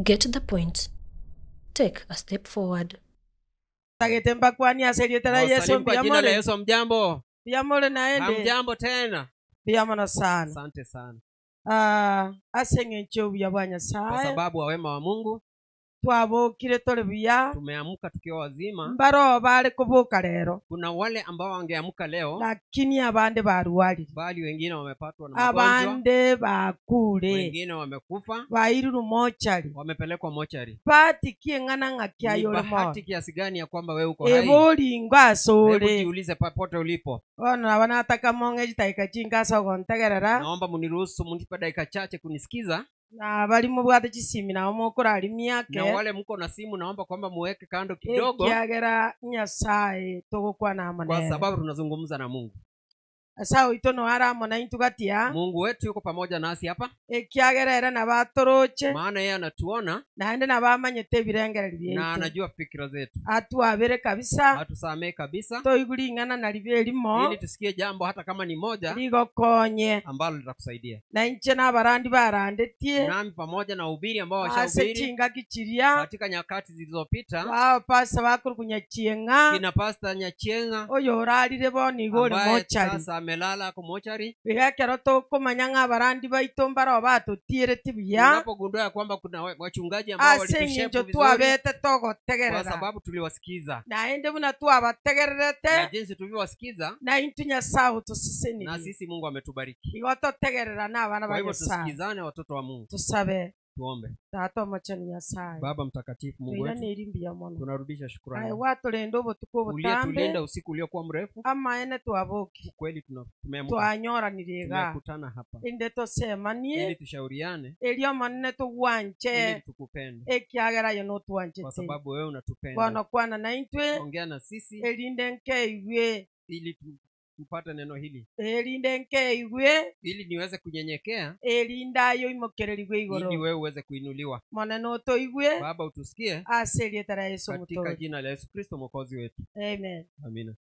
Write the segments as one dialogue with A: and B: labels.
A: Get the point. Take a step forward.
B: Wasalimu kwa jina la Yesu. Mjambo.
C: Hamjambo
B: tena.
C: Sana.
B: Asante sana.
C: Kwa
B: sababu wa wema wa Mungu tumeamka tukiwa wazima. Kuna wale ambao wangeamka leo,
C: lakini abande baruwali,
B: bali wengine wamepatwa na magonjwa,
C: abande bakure,
B: wengine wamekufa,
C: bairuru mochari,
B: wamepelekwa mochari.
C: Bahati kiengana ngakia yole mo.
B: Bahati kiasi gani ya kwamba wewe uko hai?
C: Eboli ngasore.
B: Hebu jiulize popote ulipo.
C: Ona wanataka monge jitaika chinga sogontegerera.
B: Naomba mniruhusu mnipe dakika chache kunisikiza.
C: Na bali mubwate chisimi na mukora miake.
B: Na wale mko na simu naomba kwamba muweke kando kidogo.
C: Ekiagera Nyasaye togokwana amanene.
B: Kwa sababu tunazungumza na Mungu.
C: Asa oito ara mona intugatia.
B: Mungu wetu yuko pamoja nasi hapa.
C: Ekiagera era na batoroche.
B: Maana yeye anatuona.
C: Naende na bamanyete birengere byetu.
B: Na anajua fikira zetu.
C: Atuabere kabisa.
B: Atusamee kabisa.
C: Toigulingana na libelimo.
B: Ili tusikie jambo hata kama ni moja.
C: Ligokonye.
B: Ambalo litakusaidia.
C: Na inche na barandi barandetie.
B: Nami pamoja na ubiri ambao washahubiri.
C: Ase chinga kichiria.
B: Katika nyakati zilizopita.
C: Wao pasta bakurukunyachienga.
B: Kina pasta Nyachienga.
C: Oyo oralire boni gori mochari.
B: Sasa amelala kwa mochari.
C: Bigakero tokomanyanga barandi baitombara batutiere tibiya.
B: Unapogundua kwamba kuna wachungaji ambao walitushepu vizuri.
C: Twabete togotegerera.
B: Kwa sababu tuliwasikiza.
C: Naende buna twabategererete.
B: Na jinsi tulivyowasikiza.
C: Na intu Nyasaye tusiseni.
B: Na sisi Mungu ametubariki.
C: Igototegerera na abana ba
B: Nyasaye.
C: Kwa
B: hivyo tusikizane watoto wa Mungu.
C: Tusabe.
B: Tuombe.
C: Tata machani Nyasaye.
B: Baba mtakatifu Mungu wetu, tunarudisha shukrani. Uliyetulinda usiku uliokuwa mrefu.
C: Amaene tuaboki.
B: Kweli tumeamka.
C: Twanyora niriga.
B: Tumekutana hapa.
C: Inde tosemanie.
B: Ili tushauriane.
C: Elio manene tuwanje.
B: Ili tukupende.
C: Ekiagera yo no tuwanje.
B: Kwa sababu wewe unatupenda.
C: Bwana kwana na intwe.
B: Ongea na sisi.
C: Elinde nkeiwe.
B: Ili tupate neno hili.
C: Elinde nkeigwe.
B: Ili niweze kunyenyekea.
C: Elinda yo imokererigwe igoro.
B: Ili wewe uweze kuinuliwa.
C: Maneno toigwe.
B: Baba utusikie.
C: Aseli tara Yesu
B: katika
C: mtoto.
B: Jina la Yesu Kristo Mwokozi wetu.
C: Amen.
B: Amina.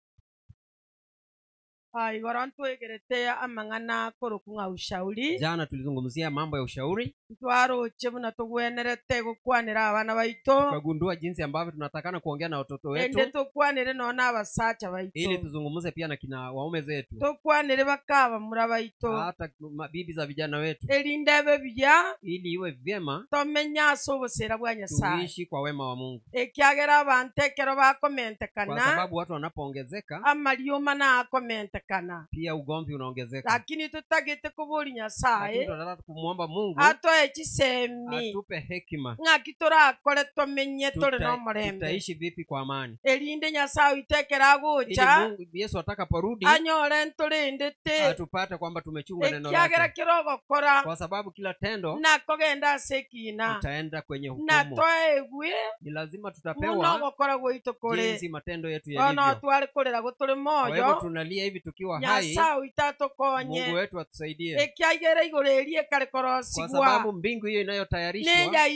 C: Igoro ntwegeretea amang'ana korokunga ushauri.
B: Jana tulizungumzia mambo ya ushauri.
C: Twaroche buna togwenerete gokwanira abana baito.
B: Tukagundua jinsi ambavyo tunatakana kuongea na watoto wetu.
C: Ende tokwanire nona abasacha baito.
B: Ili tuzungumze pia na kina waume zetu.
C: Tokwanire bakaba mura baito.
B: Hata mabibi za vijana wetu.
C: Elinde bya.
B: Ili iwe vyema.
C: Tomenya sobosera bwa Nyasaye.
B: Tuishi kwa wema wa Mungu.
C: Ekiagera abantekero bakomentekana.
B: Kwa sababu watu wanapoongezeka,
C: amalioma na akomentekana.
B: Pia ugomvi unaongezeka.
C: Lakini tutagete kubuli Nyasaye.
B: Lakini tunataka kumuomba Mungu
C: atoe chisemi,
B: atupe hekima.
C: Ng'akitora kore tomenye tore no murembe.
B: Tutaishi vipi kwa amani?
C: Elinde Nyasaye itekera gocha.
B: Ili Mungu Yesu atakaporudi
C: anyore ntolindete,
B: atupate kwamba tumechunga neno lake.
C: Ekiagera kirogo kora.
B: Kwa sababu kila tendo
C: na kogenda sekina
B: utaenda kwenye hukumu.
C: Na toegwe
B: ni lazima tutapewa
C: muno gokora goito kore
B: jinsi matendo yetu yalivyo.
C: Ono tware korera gotore moyo.
B: Kwa hivyo tunalia hivi tukiwa hai.
C: Nyasaye itatokonye.
B: Mungu wetu atusaidie.
C: Ekiagera igoro erie kare korosigwa.
B: Kwa sababu mbingu hiyo inayotayarishwa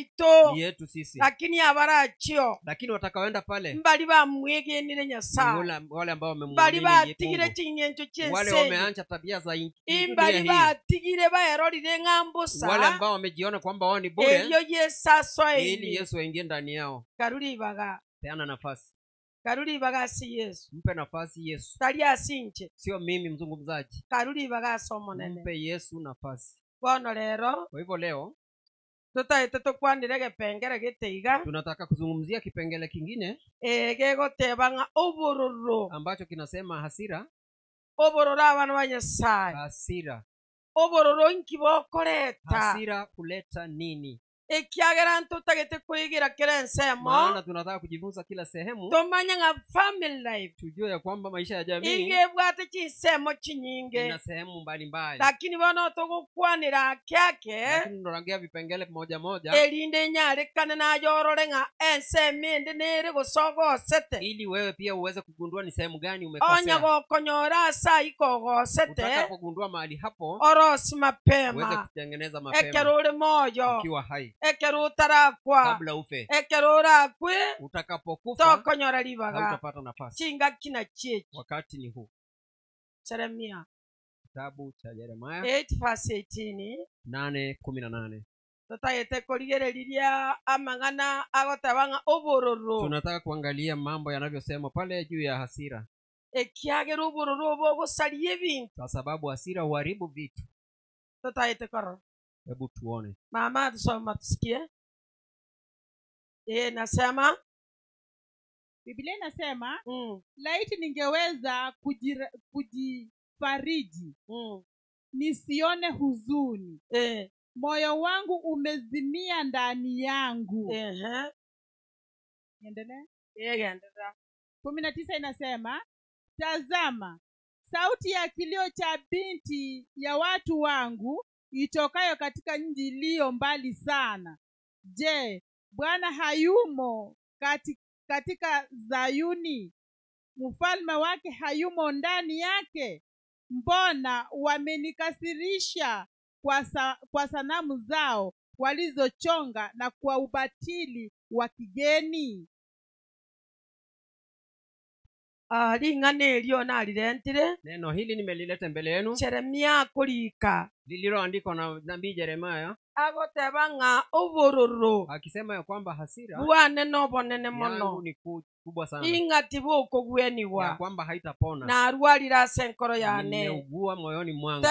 C: ni
B: yetu sisi.
C: Lakini abarachio.
B: Lakini watakaoenda pale
C: mbali bamwegenire Nyasaye.
B: Wale ambao wamemwamini.
C: Mbali batigire chingencho chense.
B: Wale wameanza tabia za dunia
C: mbali
B: hii.
C: Batigire baerorire ng'ambusa.
B: Wale ambao wamejiona kwamba wao ni bure.
C: Elio Yesu asoe.
B: Ili Yesu aingie ndani yao.
C: Karuri baga.
B: Peana nafasi.
C: Karuri baga si Yesu.
B: Mpe nafasi Yesu.
C: Talia sinche.
B: Sio mimi mzungumzaji.
C: Karuri baga somonene.
B: Mpe Yesu nafasi.
C: Bono lero.
B: Kwa hivyo leo
C: tutaite tukwanire gepengere giteiga.
B: Tunataka kuzungumzia kipengele kingine.
C: Gegotebanga obororo
B: ambacho kinasema hasira.
C: Obororo abana ba Nyasaye.
B: Hasira.
C: Obororo nkibokoreta.
B: Hasira kuleta nini?
C: Ekiagera ntutagete kuigira kila nsemo.
B: Maana tunataka kujifunza kila sehemu.
C: Tomanya nga family life.
B: Tujue ya kwamba maisha ya jamii
C: ingebwate chinsemo chinyinge.
B: Ina sehemu mbalimbali.
C: Lakini bono togokwanira kyake.
B: Lakini tunaongea vipengele moja moja.
C: Elinde nyarekane na yorore nga ensemo ende nere gosogosete.
B: Ili wewe pia uweze kugundua ni sehemu gani umekosea.
C: Onya gokonyora saikogosete.
B: Utakapogundua mahali hapo
C: orosi mapema.
B: Uweze kutengeneza mapema.
C: Ekerure moyo.
B: Ukiwa hai.
C: Ekeruutarakwa
B: kabla ufe.
C: Ekerurakwe
B: utakapokufa
C: tokonyora libaga
B: hautapata nafasi.
C: Chinga kina chichi.
B: Wakati ni huu.
C: Jeremia
B: Kitabu cha Yeremia
C: 8 verse 18.
B: 8:18.
D: Tunataka kuangalia mambo yanavyosema pale juu ya hasira, kwa sababu hasira huharibu vitu. Hebu tuone.
C: Mama tusome tusikie. Nasema
E: Biblia inasema, laiti ningeweza kujifariji, nisione huzuni. Moyo wangu umezimia ndani yangu. Niendelee?
C: Endelea.
E: 19 inasema, tazama, sauti ya kilio cha binti ya watu wangu itokayo katika nchi iliyo mbali sana. Je, Bwana hayumo katika Zayuni? Mfalme wake hayumo ndani yake? Mbona wamenikasirisha kwa sanamu zao walizochonga na kwa ubatili wa kigeni?
D: Neno hili nimelileta mbele yenu,
C: Jeremia kulika,
D: lililoandikwa na nabii Jeremia, akisema ya kwamba hasira yangu ni kubwa sana, ya kwamba haitapona. Nimeugua moyoni mwangu.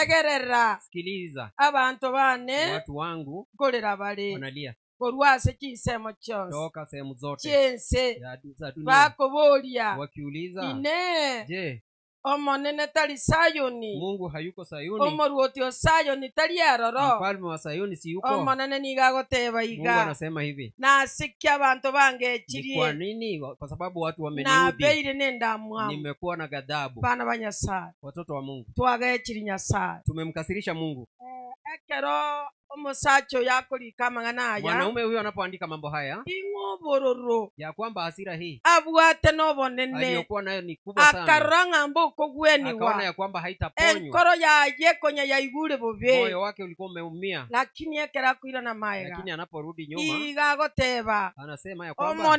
D: Sikiliza, watu wangu wanalia toka sehemu zote za dunia, wakiuliza, je, Mungu hayuko Sayuni? Mfalme wa Sayuni si yuko? Mungu anasema hivi, ni kwa nini? Kwa sababu watu wameniudhi, nimekuwa na ghadhabu. Watoto wa Mungu, tumemkasirisha Mungu. Mwanaume huyo anapoandika mambo haya, ya kwamba hasira hii aliyokuwa nayo ni kubwa sana, akaona ya kwamba haitaponywa. Moyo wake ulikuwa umeumia, lakini anaporudi nyuma anasema ya kwamba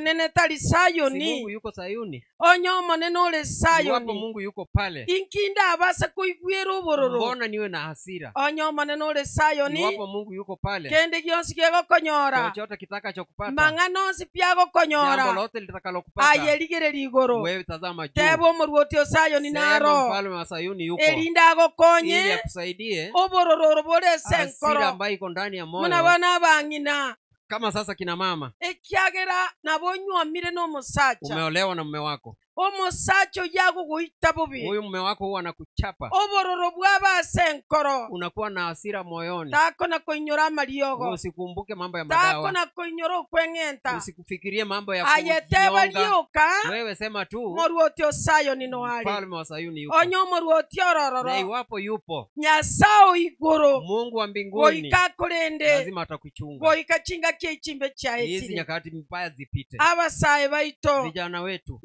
D: si Mungu yuko Sayuni? Iwapo Mungu yuko pale, mbona niwe na hasira? Iwapo Mungu yuko pale, chochote kitakachokupata, jambo lote litakalokupata, wewe tazama juu. Sema mfalme wa Sayuni yuko, ili akusaidie hasira ambayo iko ndani ya moyo. Kama sasa kina mama, umeolewa na mume wako, huyu mume wako huwa anakuchapa, unakuwa na hasira moyoni, usikumbuke mambo ya madawa, usikufikirie mambo ya kujinyonga. Wewe sema tu, mfalme wa Sayuni yuko, na iwapo yupo Mungu wa mbinguni lazima atakuchunga. Hizi nyakati mbaya zipite. Vijana wetu,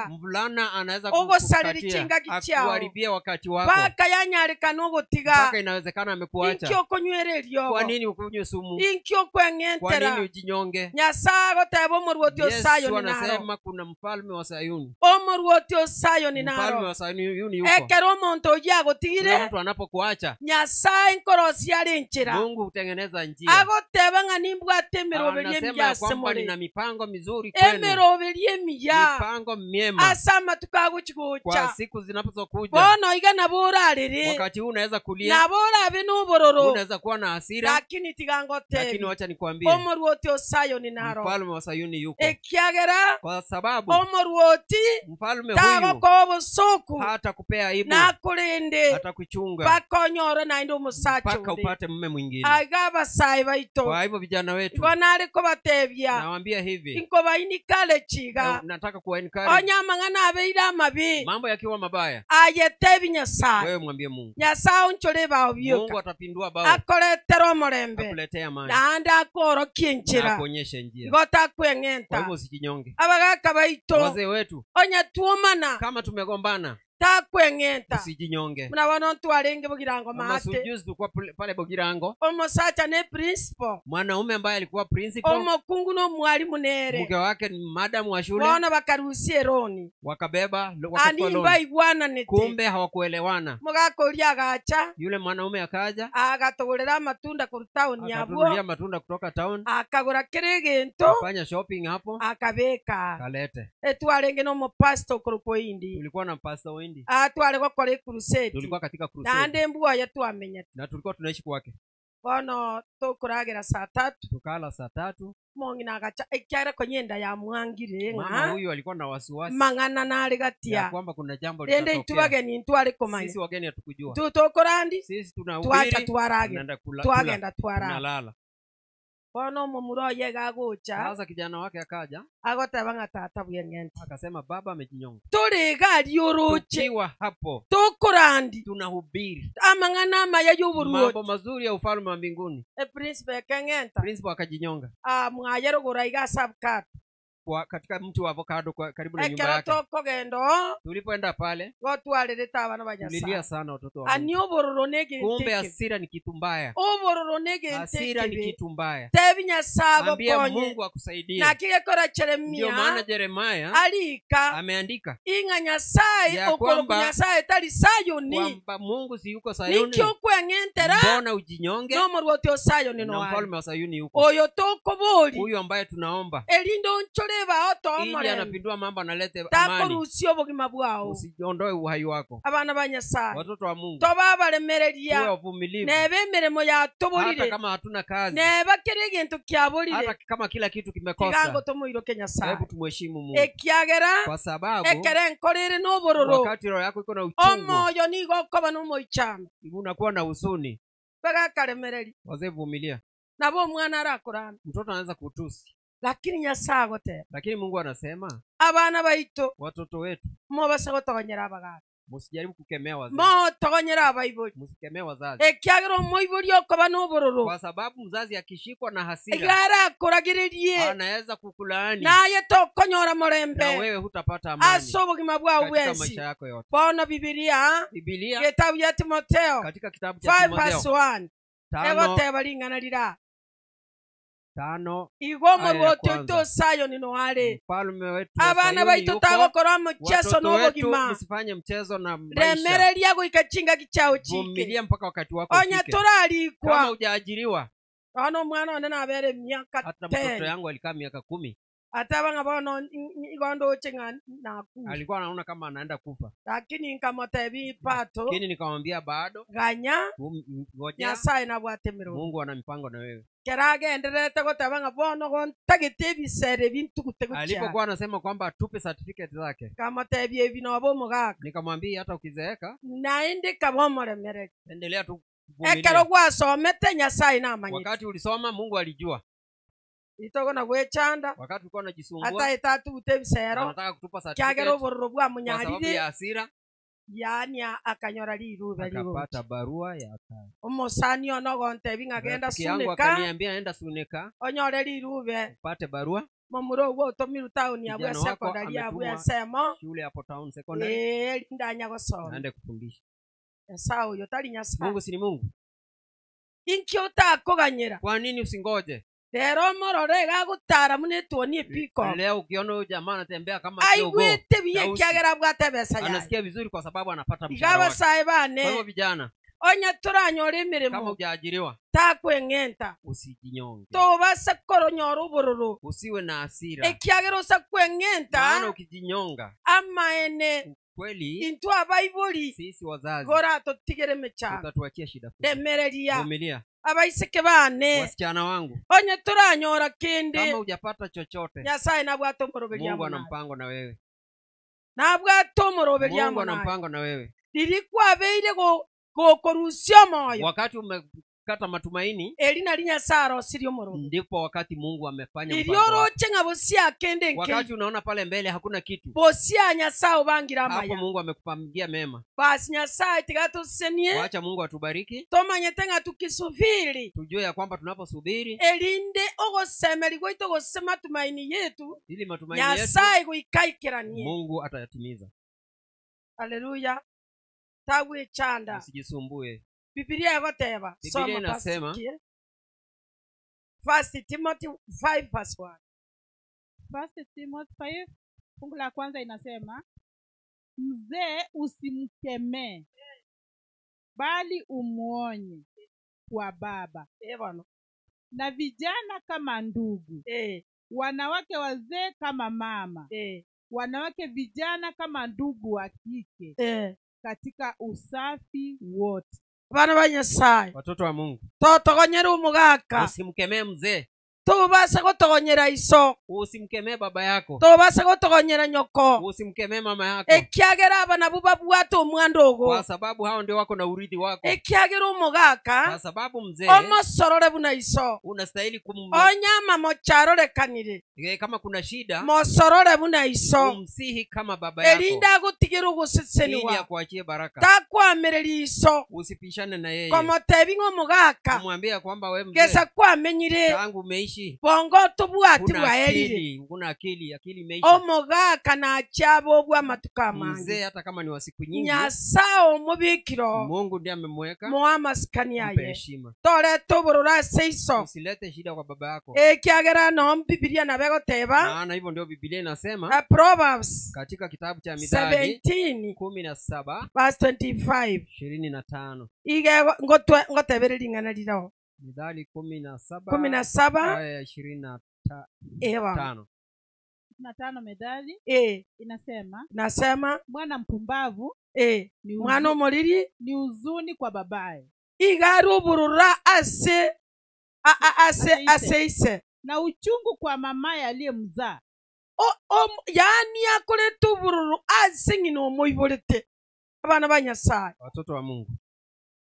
D: mvulana anaweza kukukatia, akuharibia wakati wako, mpaka inawezekana amekuacha. Kwa nini ukunywe sumu? Kwa nini ujinyonge? Yesu anasema kuna mfalme wa Sayuni. Mfalme wa Sayuni yuko. Kila mtu anapokuacha, Mungu hutengeneza njia. Anasema ya kwamba nina mipango mizuri kwenu, mipango miema kwa siku zinazokuja. Wakati huu unaweza kulia, unaweza kuwa na hasira, lakini wacha nikwambie, mfalme wa Sayuni yuko. Kwa sababu mfalme huyu hatakupea aibu, atakuchunga mpaka upate mume mwingine. Kwa hivyo vijana wetu, nawaambia hivi, nataka kuwa encourage. Mambo yakiwa mabaya, wewe mwambie Mungu. Mungu atapindua bao, akuletea amani, na akuonyeshe njia. Kwa hivyo usijinyonge. Wazee wetu, kama tumegombana,
C: Takweng'enta.
D: Usijinyonge.
C: Mnaona ntwarenge Bogirango maate.
D: Masujuzi tulikuwa pale Bogirango.
C: Omosacha ne principal.
D: Mwanaume ambaye alikuwa principal.
C: Omokungu no mwalimu nere.
D: Mke wake ni madam wa shule.
C: Wana bakaruhusie roni.
D: Wakabeba wakachukua loan.
C: Ani baigwana nete.
D: Kumbe hawakuelewana.
C: Mugakoria agacha.
D: Yule mwanaume akaja.
C: Agatogorera matunda ku town yabo.
D: Akatunulia matunda kutoka town.
C: Akagura kire gento.
D: Afanya shopping hapo.
C: Akabeka.
D: Kalete.
C: Etwarenge no pastor kuruko indi.
D: Tulikuwa na pastor Windi.
C: Tware gukora crusade.
D: Tulikuwa katika crusade.
C: Nande mbuwa yatwamenyete.
D: Na tulikuwa tunaishi kwake.
C: Bono tukuragera saa 3.
D: Tukala saa 3.
C: Mongina agacha ekyara konyenda ya mwangire
D: Mama huyu alikuwa na wasiwasi.
C: Mang'ana nari gatia.
D: Ya kwamba kuna jambo
C: Rende
D: litatokea.
C: intubageni ntware komanya.
D: Sisi wageni hatukujua.
C: Tutokorandi.
D: Sisi tunahubiri.
C: Twacha twarage. Twagenda twarage.
D: Tunalala.
C: Bono mumuro yega gocha.
D: Sasa kijana wake akaja.
C: Agoteba nga tata bwengenti.
D: Akasema baba amejinyonga.
C: Turi gari yoroche.
D: Tukiwa hapo.
C: Tukurandi.
D: Tunahubiri.
C: Amang'ana maya y'uburuo.
D: Mambo mazuri ya ufalme wa mbinguni.
C: Principal kengenta.
D: Principal akajinyonga.
C: Mwayero goraiga sabkat.
D: Kwa katika mti wa avocado kwa karibu na nyumba yake. Tulipoenda pale, tulilia sana watoto wa Mungu. Kumbe hasira ni kitu mbaya. Hasira ni kitu mbaya. Ambia Mungu akusaidie. Ndio maana Jeremiah ameandika ya kwamba Mungu si yuko Sayuni. Mbona ujinyonge? Na mfalme wa Sayuni yuko. Huyu ambaye tunaomba. Ili anapindua mambo analete amani. Usiondoe uhai wako. Watoto wa Mungu, tuwe wavumilivu. Hata kama hatuna kazi, hata kama kila kitu kimekosa, hebu tumheshimu Mungu. Kwa sababu wakati roho yako iko na uchungu, unakuwa na huzuni. Wazee, vumilia. Mtoto anaweza kutusi.
C: Lakini Nyasaye agote.
D: Lakini Mungu anasema
C: abana baito,
D: watoto wetu,
C: mobasa gotogonyera abagaka.
D: Msijaribu kukemea wazee.
C: Motogonyera abaibori.
D: Msikemee wazazi.
C: Ekiagero moibori okoba nobororo.
D: Kwa sababu mzazi akishikwa na hasira,
C: igara akuragiririe,
D: anaweza kukulaani.
C: Naye tokonyora morembe.
D: Na wewe hutapata amani.
C: Aso bugima bwa
D: katika maisha yako yote.
C: Bono Biblia, kitabu ya Timotheo,
D: katika kitabu cha Timotheo
C: 5:1. Egoteba lingana lira.
D: 5.
C: Igomo rwoto Sayoni no ale.
D: Mfalme wetu
C: abana baito tagokora mchezo no bugima.
D: Msifanye mchezo na maisha.
C: Remereria goikachinga kichao chike.
D: Vumilia mpaka wakati wako ufike.
C: Onya toralikwa.
D: Kama hujaajiriwa.
C: Ono mwana one nabere miaka 10.
D: Hata mtoto yangu alikaa miaka 10.
C: Ata banga bono igondo chenga naku.
D: Alikuwa anaona kama anaenda kufa.
C: Lakini nikamotebi pato.
D: Lakini nikamwambia bado.
C: Ganya.
D: Ngoja.
C: Nyasaye nabwatemero.
D: Mungu ana mipango na wewe.
C: Kerage endelete gotabanga bono gontagete bisere bintu kutegucha.
D: Alipokuwa anasema kwamba atupe certificate zake.
C: Kamotebi ebino abo mugaka.
D: Nikamwambia hata ukizeeka
C: naende kabomoremere.
D: Endelea tu kuvumilia.
C: Ekero gwasomete Nyasaye namanyite.
D: Wakati ulisoma Mungu alijua.
C: Itogo na gwechanda.
D: Wakati ulikuwa unajisumbua.
C: Hata itatu utebisero.
D: Anataka kutupa certificate.
C: Kyagero bororo bwa munyarire.
D: Kwa sababu ya hasira.
C: Yaani akanyora liruba liruba.
D: Akapata barua ya hatari.
C: Omosani ono gontebi ngagenda
D: Rafiki yangu
C: Suneka.
D: akaniambia enda Suneka.
C: Onyore lirube.
D: Upate barua.
C: Momuro wo tomiru town ya
D: Kijana
C: bwa
D: wako
C: secondary ya bwa
D: ametumwa
C: semo.
D: Shule hapo town secondary.
C: Ndanya gosoma.
D: Aende kufundisha.
C: Nyasaye uyo tari Nyasaye.
D: Mungu si ni Mungu.
C: Inki utakoganyira.
D: Kwa nini usingoje?
C: Lero morore gagutara munetwonie piko.
D: Leo ukiona huyu jamaa anatembea kama jogoo.
C: Aigwete biye
D: Tausi.
C: kiagera bwate besa yaye.
D: Anasikia vizuri kwa sababu anapata mshahara
C: Igaba
D: wake.
C: sae
D: Kwa hivyo
C: bane.
D: vijana,
C: Onya turanyora
D: kama
C: emirimo.
D: hujaajiriwa,
C: Takweng'enta.
D: usijinyonge.
C: Tobasa koronyora obororo.
D: Usiwe na hasira.
C: Ekiagera osa kweng'enta.
D: Maana ukijinyonga,
C: Amaene
D: kweli
C: intwe abaibori
D: sisi wazazi
C: gora tutigere mechando.
D: utatuachia shida kubwa.
C: Remereria.
D: Vumilia.
C: Abaiseke bane.
D: Wasichana wangu,
C: Onye turanyora kende.
D: kama hujapata chochote,
C: Nyasaye nabwate omoroberia
D: Mungu ana
C: monaye.
D: mpango na wewe.
C: Nabwate omoroberia
D: Mungu ana
C: monaye.
D: mpango na wewe.
C: Lirikwabeire gokorusia moyo.
D: Wakati umekata matumaini,
C: Eri nari Nyasaye arosirie omoroberio.
D: ndipo wakati Mungu amefanya mpango wake.
C: Lirioroche ng'a bosia kende nke.
D: Wakati unaona pale mbele hakuna kitu,
C: Bosia Nyasaye obangira
D: hapo
C: amaya.
D: Mungu amekupangia mema.
C: Basi Nyasaye tigatosenie.
D: Wacha Mungu atubariki,
C: Tomanyete ng'a tukisubiri.
D: tujue ya kwamba tunaposubiri,
C: Erinde ogosemeri gwaito gose matumaini yetu,
D: ili matumaini yetu
C: Nyasaye goikaikeranie.
D: Mungu atayatimiza.
C: Haleluya. Tagwichanda.
D: Usijisumbue.
C: Biblia egoteba.
D: Biblia inasema
C: First Timothy 5 verse 1.
E: First Timothy 5 fungu la kwanza inasema, mzee usimkemee bali umuonye kwa baba.
C: Bwana.
E: Na vijana kama ndugu. Wanawake wazee kama mama. Wanawake vijana kama ndugu wa kike. Katika usafi wote.
C: Bana ba Nyasaye.
D: Watoto wa Mungu.
C: Totogonyera omogaka.
D: Usimkemee mzee.
C: Tobasa gotogonyera iso.
D: Usimkemee baba yako.
C: Tobasa gotogonyera nyoko.
D: Usimkemee mama yako.
C: Ekiagera abana bubabwate omwandogo.
D: Kwa sababu hao ndio wako na urithi wako.
C: Ekiagera omogaka.
D: Kwa sababu mzee.
C: Omosorore buna iso.
D: Unastahili
C: Onyama mocharorekanire.
D: Kama kuna shida.
C: Mosorore buna iso.
D: Umsihi kama baba yako.
C: Erinda agutigera ogoseseniwa.
D: Ili akuachie baraka.
C: Takwamereri iso.
D: Usipishane na yeye.
C: Komotebi ng'omogaka.
D: Kumwambia kwamba wewe mzee.
C: Gesa kwamenyire.
D: Tangu umeishi.
C: Bongo tubwati bwaerire.
D: Kuna akili, akili imeisha.
C: Omogaka na achabo bwa matuka mangi.
D: Mzee hata kama ni wa siku nyingi.
C: Nyasaye omubikiro.
D: Mungu ndiye amemweka.
C: Moa maskani yaye.
D: Heshima.
C: Tore tuburura seiso.
D: Usilete shida kwa baba yako.
C: Ekiagera no Biblia na begoteba.
D: Maana hivyo ndio Biblia inasema.
C: Proverbs.
D: Katika kitabu cha Mithali
C: 17
D: 17
C: verse 25.
D: 25.
C: Ige ngotebere ringana rirao.
D: Mithali 17
C: 17
D: aya 25.
C: Ewa.
E: 25 Methali inasema,
C: nasema
E: mwana mpumbavu ni
C: mwana omoriri
E: ni huzuni kwa babaye.
C: Igaruburura ase ase ase
E: na uchungu kwa mamaye aliyemzaa.
C: Yani akoreta obururu ase ng'ina omoiborete. Abana ba Nyasaye.
D: Watoto wa Mungu.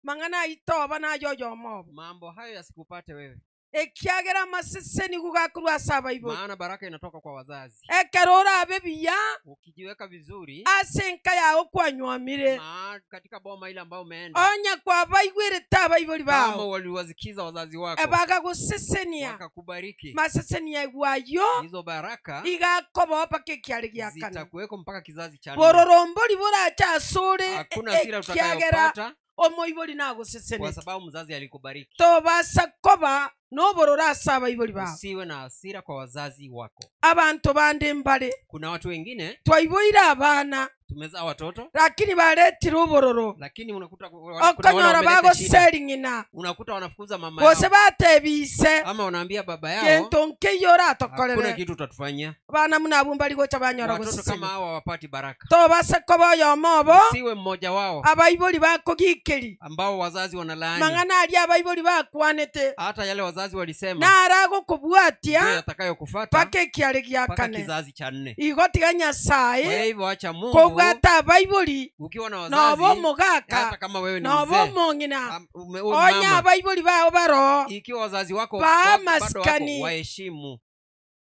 C: Mang'ana aito bana ayoyo omobo.
D: Mambo hayo yasikupate wewe.
C: Ekiagera maseseni gugakurwa saba ibo.
D: Maana baraka inatoka kwa wazazi.
C: Ekerora abebiya.
D: Ukijiweka vizuri.
C: Ase nka yao kwanywamire.
D: Maana katika boma ile ambayo umeenda.
C: Onya kwa baigwere taba ibori bao.
D: Kama waliwazikiza wazazi wako.
C: Ebaka gusesenia.
D: Wakakubariki.
C: Masesenia gwayo.
D: Hizo baraka
C: igakoba paka ekiare giakana.
D: Zitakuweko mpaka kizazi cha nne.
C: Bororombori boracha asure.
D: Hakuna sira utakayopata.
C: Omoibori nagusesenia.
D: Kwa sababu mzazi alikubariki.
C: Tobasa koba noborora asaba ibori bao.
D: Usiwe na hasira kwa wazazi wako.
C: Abantu bande mbale.
D: Kuna watu wengine
C: twaiboira abana.
D: Tumezaa watoto.
C: Lakini baletira obororo.
D: Lakini unakuta kuna
C: okonyora bagoseri ng'ina.
D: Unakuta wanafukuza mama yao.
C: Bose batebise.
D: Ama wanaambia baba yao.
C: Kento nkeyora atokorere.
D: Hakuna kitu utatufanyia.
C: Abana muna bumbali gocha banyora
D: Watoto
C: gosesenia.
D: kama hawa hawapati baraka.
C: Tobasa koba oyomobo.
D: Usiwe mmoja wao.
C: Abaibori bakogikeri.
D: Ambao wazazi wanalaani.
C: Mang'ana ali abaibori bakwanete.
D: Hata yale wazazi walisema.
C: Nara gokubwatia.
D: Ndio yatakayokufuata.
C: Paka ekiare giakane.
D: Paka kizazi cha nne.
C: Igotiga Nyasaye.
D: Kwa hivyo acha Mungu.
C: Kobwata abaibori.
D: Ukiwa na wazazi.
C: Nobo mogaka.
D: Hata kama wewe ni mzee.
C: Nobo mong'ina. Onya abaibori bao baro.
D: Ikiwa wazazi wako
C: ba
D: bado wako waheshimu.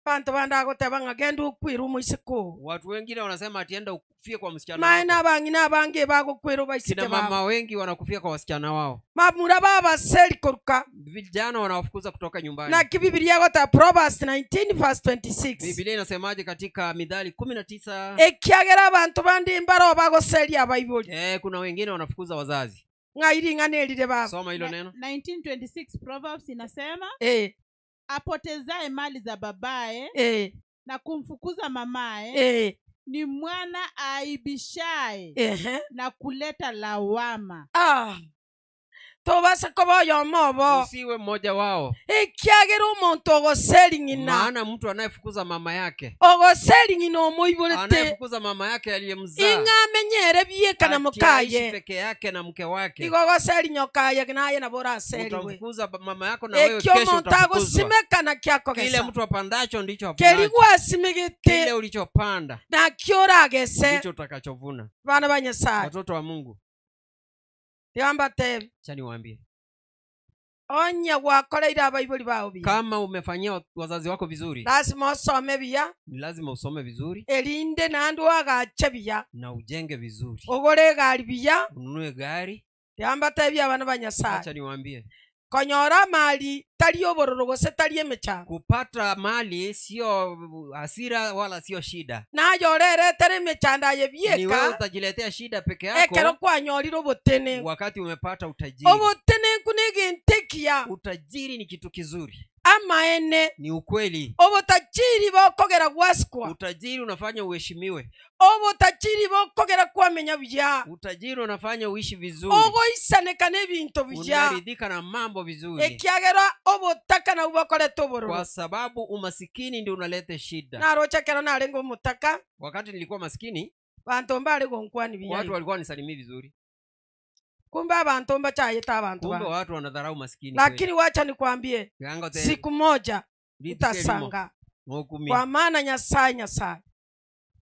C: Bantu banda goteba ng'agenda okwira omoisiko.
D: Watu wengine wanasema atienda ukufie kwa msichana.
C: Maana abang'ina abange bagokwira baisike
D: Kina
C: babo.
D: mama wengi wanakufia kwa wasichana wao.
C: Mamura baba seri koruka.
D: Vijana wanawafukuza kutoka nyumbani.
C: Na kibibilia gota Proverbs 19 verse 26.
D: Biblia inasemaje katika Mithali 19?
C: Ekiagera abantu bandi mbaro bagoseri abaibori.
D: Kuna wengine wanafukuza wazazi.
C: Ng'airi ng'anerire baba.
D: Soma hilo neno.
E: 1926 Proverbs inasema apotezaye mali za babaye na kumfukuza mamaye ni mwana aibishaye na kuleta lawama.
C: Tobasa koba oyomobo.
D: Usiwe mmoja wao.
C: Ekiagera omonto ogoseri ng'ina.
D: Maana mtu anayefukuza mama yake.
C: Ogoseri ng'ina omoiborete.
D: Anayefukuza mama yake aliyemzaa.
C: Ing'amenyere bieka na mukaye.
D: Peke yake na mke wake.
C: Igo ogoseri nyokaye naye nabo oraseriwe.
D: Utamfukuza mama yako na wewe
C: Ekio
D: kesho
C: omonto
D: utafukuzwa.
C: agosimeka nakiakogesa.
D: Kile mtu apandacho ndicho avunacho.
C: Keri gwasimegete.
D: Kile ulichopanda.
C: Nakio oragese.
D: Ndicho utakachovuna.
C: Bana ba Nyasaye.
D: Watoto wa Mungu.
C: Yamba tebi.
D: Acha niwaambie.
C: Onya gwakoreire abaibori bao biya.
D: Kama umefanyia wazazi wako vizuri.
C: Lazima usome biya.
D: Ni lazima usome vizuri.
C: Erinde nandu agache biya.
D: Na ujenge vizuri.
C: Ogore gari biya.
D: Ununue gari.
C: Yamba tebi abana ba Nyasaye.
D: Acha niwaambie.
C: Konyora mali tari obororo gose tari emechando.
D: Kupata mali sio hasira wala sio shida.
C: Nayorere tere emechando aye
D: Ni wewe
C: bieka.
D: utajiletea shida peke yako.
C: Ekero kwanyorire obotene.
D: Wakati umepata utajiri.
C: Obotene nkunege ntekia.
D: Utajiri ni kitu kizuri.
C: Amaene.
D: Ni ukweli.
C: Obotajiri bokogera gwasikwa.
D: Utajiri unafanya uheshimiwe.
C: Obotajiri bokogera kwamenya buya.
D: Utajiri unafanya uishi vizuri.
C: Ogoisaneka n'ebintu buya.
D: Unaridhika na mambo vizuri.
C: Ekiagera obotaka na ubakoreta obororo.
D: Kwa sababu umasikini ndio unaleta shida.
C: Narocha kero narengo mutaka.
D: Wakati nilikuwa masikini,
C: bantu mbale gonkwani biya.
D: Watu walikuwa nisalimii vizuri.
C: Kumbe abantu mbachayeta abantu.
D: Kumbe watu wanadharau masikini.
C: Lakini wacha nikwambie, siku moja utasanga. Kwa maana Nyasaye Nyasaye.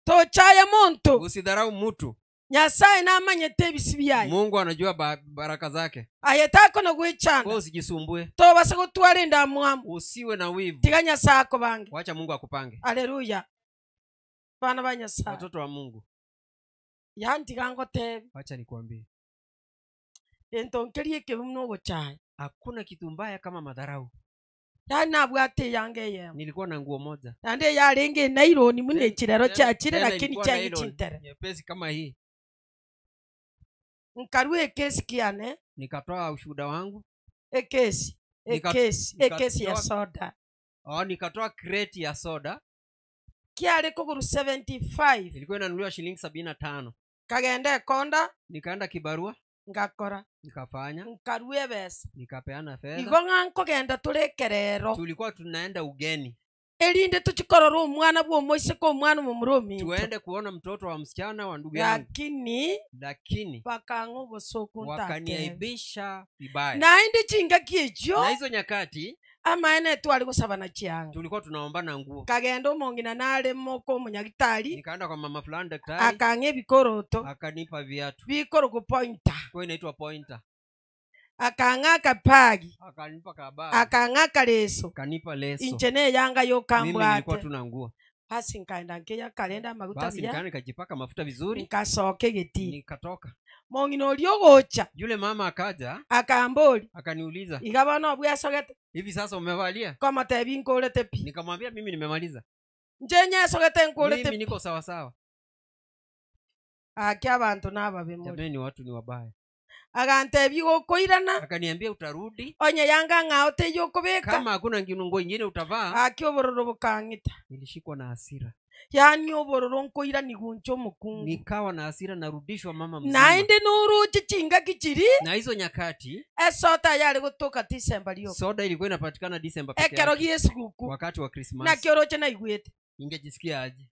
C: Tochaye muntu.
D: Usidharau mtu.
C: Nyasaye namanyete ebisi byaye.
D: Mungu anajua baraka zake.
C: Ayetako no gwichana.
D: Wewe usijisumbue.
C: Tobasa gutwara ndamwamu.
D: Usiwe na wivu.
C: Tiga Nyasaye akubange.
D: Wacha Mungu akupange.
C: Haleluya. Bana ba Nyasaye.
D: Watoto wa Mungu.
C: Yantiga ngotebe.
D: Wacha nikwambie.
C: Entonkerie kebuno gochaya.
D: Hakuna kitu mbaya kama madharau.
C: Yanabwate yange yemo.
D: Nilikuwa na nguo moja.
C: Nande yarenge nailoni mune chirero chachire lakini changi chintere.
D: Nyepesi kama hii.
C: Nkarue kesi kiane.
D: Nikatoa ushuhuda wangu.
C: Ekesi ya soda.
D: Nikatoa kreti ya soda.
C: Kiare kuguru 75.
D: Ilikuwa inanunuliwa shilingi 75.
C: Kagenda konda.
D: Nikaenda kibarua.
C: Ngakora.
D: Nikafanya.
C: Nkarue besa.
D: Nikapeana fedha.
C: Igo ng'ankogenda turekerero.
D: Tulikuwa tunaenda ugeni.
C: Elinde tuchikorora omwana bwo omoiseke omwana omomura.
D: Tuende kuona mtoto wa msichana wa ndugu yangu. Lakini
C: bakang'a obosoku ntate.
D: Wakaniaibisha vibaya.
C: Naende chingaki echio.
D: Na hizo nyakati
C: amaene twali gusabana chianga.
D: Tulikuwa tunaombana nguo.
C: Kagenda omongina nare moko omunyagitari.
D: Nikaenda kwa mama fulani daktari.
C: Akang'a ebikoroto.
D: Akanipa viatu.
C: Bikoro pointer.
D: Kwa inaitwa pointer.
C: Akang'a kapagi.
D: Akanipa kabagi.
C: Akang'a kaleso.
D: Akanipa leso.
C: Inche ne yanga yokambwate.
D: Mimi nilikuwa tuna nguo.
C: Basi nikaenda nkeya kalenda maguta
D: Basi
C: bia.
D: Basi nikajipaka mafuta vizuri.
C: Nikasoke geti.
D: Nikatoka.
C: Mongino oliogocha.
D: Yule mama akaja.
C: Akamboli.
D: Akaniuliza.
C: Igabana obwesogete.
D: Hivi sasa umevalia?
C: Kama tebi nkolete pi.
D: Nikamwambia mimi nimemaliza.
C: Njenye sogete nkolete.
D: Mimi niko sawa sawa.
C: Akia abantu nababe muri.
D: Jamani watu ni wabaya.
C: Agantebi gokoirana.
D: Akaniambia utarudi.
C: Onye yanga ng'ao teyo kubeka.
D: Kama hakuna nguo nyingine utavaa.
C: Aki obororo bukang'ita.
D: Nilishikwa na hasira.
C: Yani obororo nkoira niguncho mukungu.
D: Nikawa na hasira, narudishwa mama mzima.
C: Naende nuruche chinga kichiri.
D: Na hizo nyakati
C: esota yari gutoka December lyo.
D: Soda ilikuwa inapatikana December pekee.
C: Ekero gie sikuku.
D: Wakati wa Christmas.
C: Na kioroche na igwete.
D: Ningejisikia aje?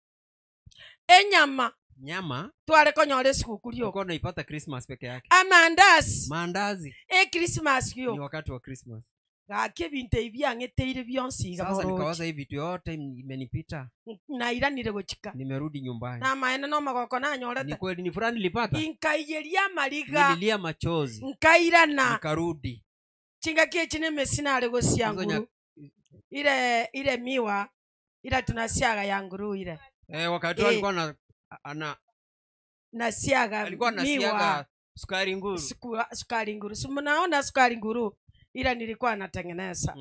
C: Enyama.
D: Nyama
C: tware konyore sikuku lyo.
D: Ulikuwa unaipata Christmas peke yake.
C: Amandazi.
D: Maandazi.
C: Christmas yo.
D: Ni wakati wa Christmas.
C: Gake binte ibyangeteire byonsiga.
D: Sasa nikawaza hivi vitu yote imenipita.
C: Nairanire gochika.
D: Nimerudi nyumbani.
C: Na maene no magoko nanyorete.
D: Ni kweli ni furaha nilipata.
C: Inkaiyeria mariga.
D: Nililia machozi.
C: Nkairana.
D: Nikarudi.
C: Chinga kiechine mesina ale gosianguru. Ile miwa ila tunasiaga ya nguru ile.
D: Wakati alikuwa na
C: nasiaga
D: alikuwa nasiaga sukari nguru.
C: Sukari nguru. Si mnaona sukari nguru ila nilikuwa natengeneza.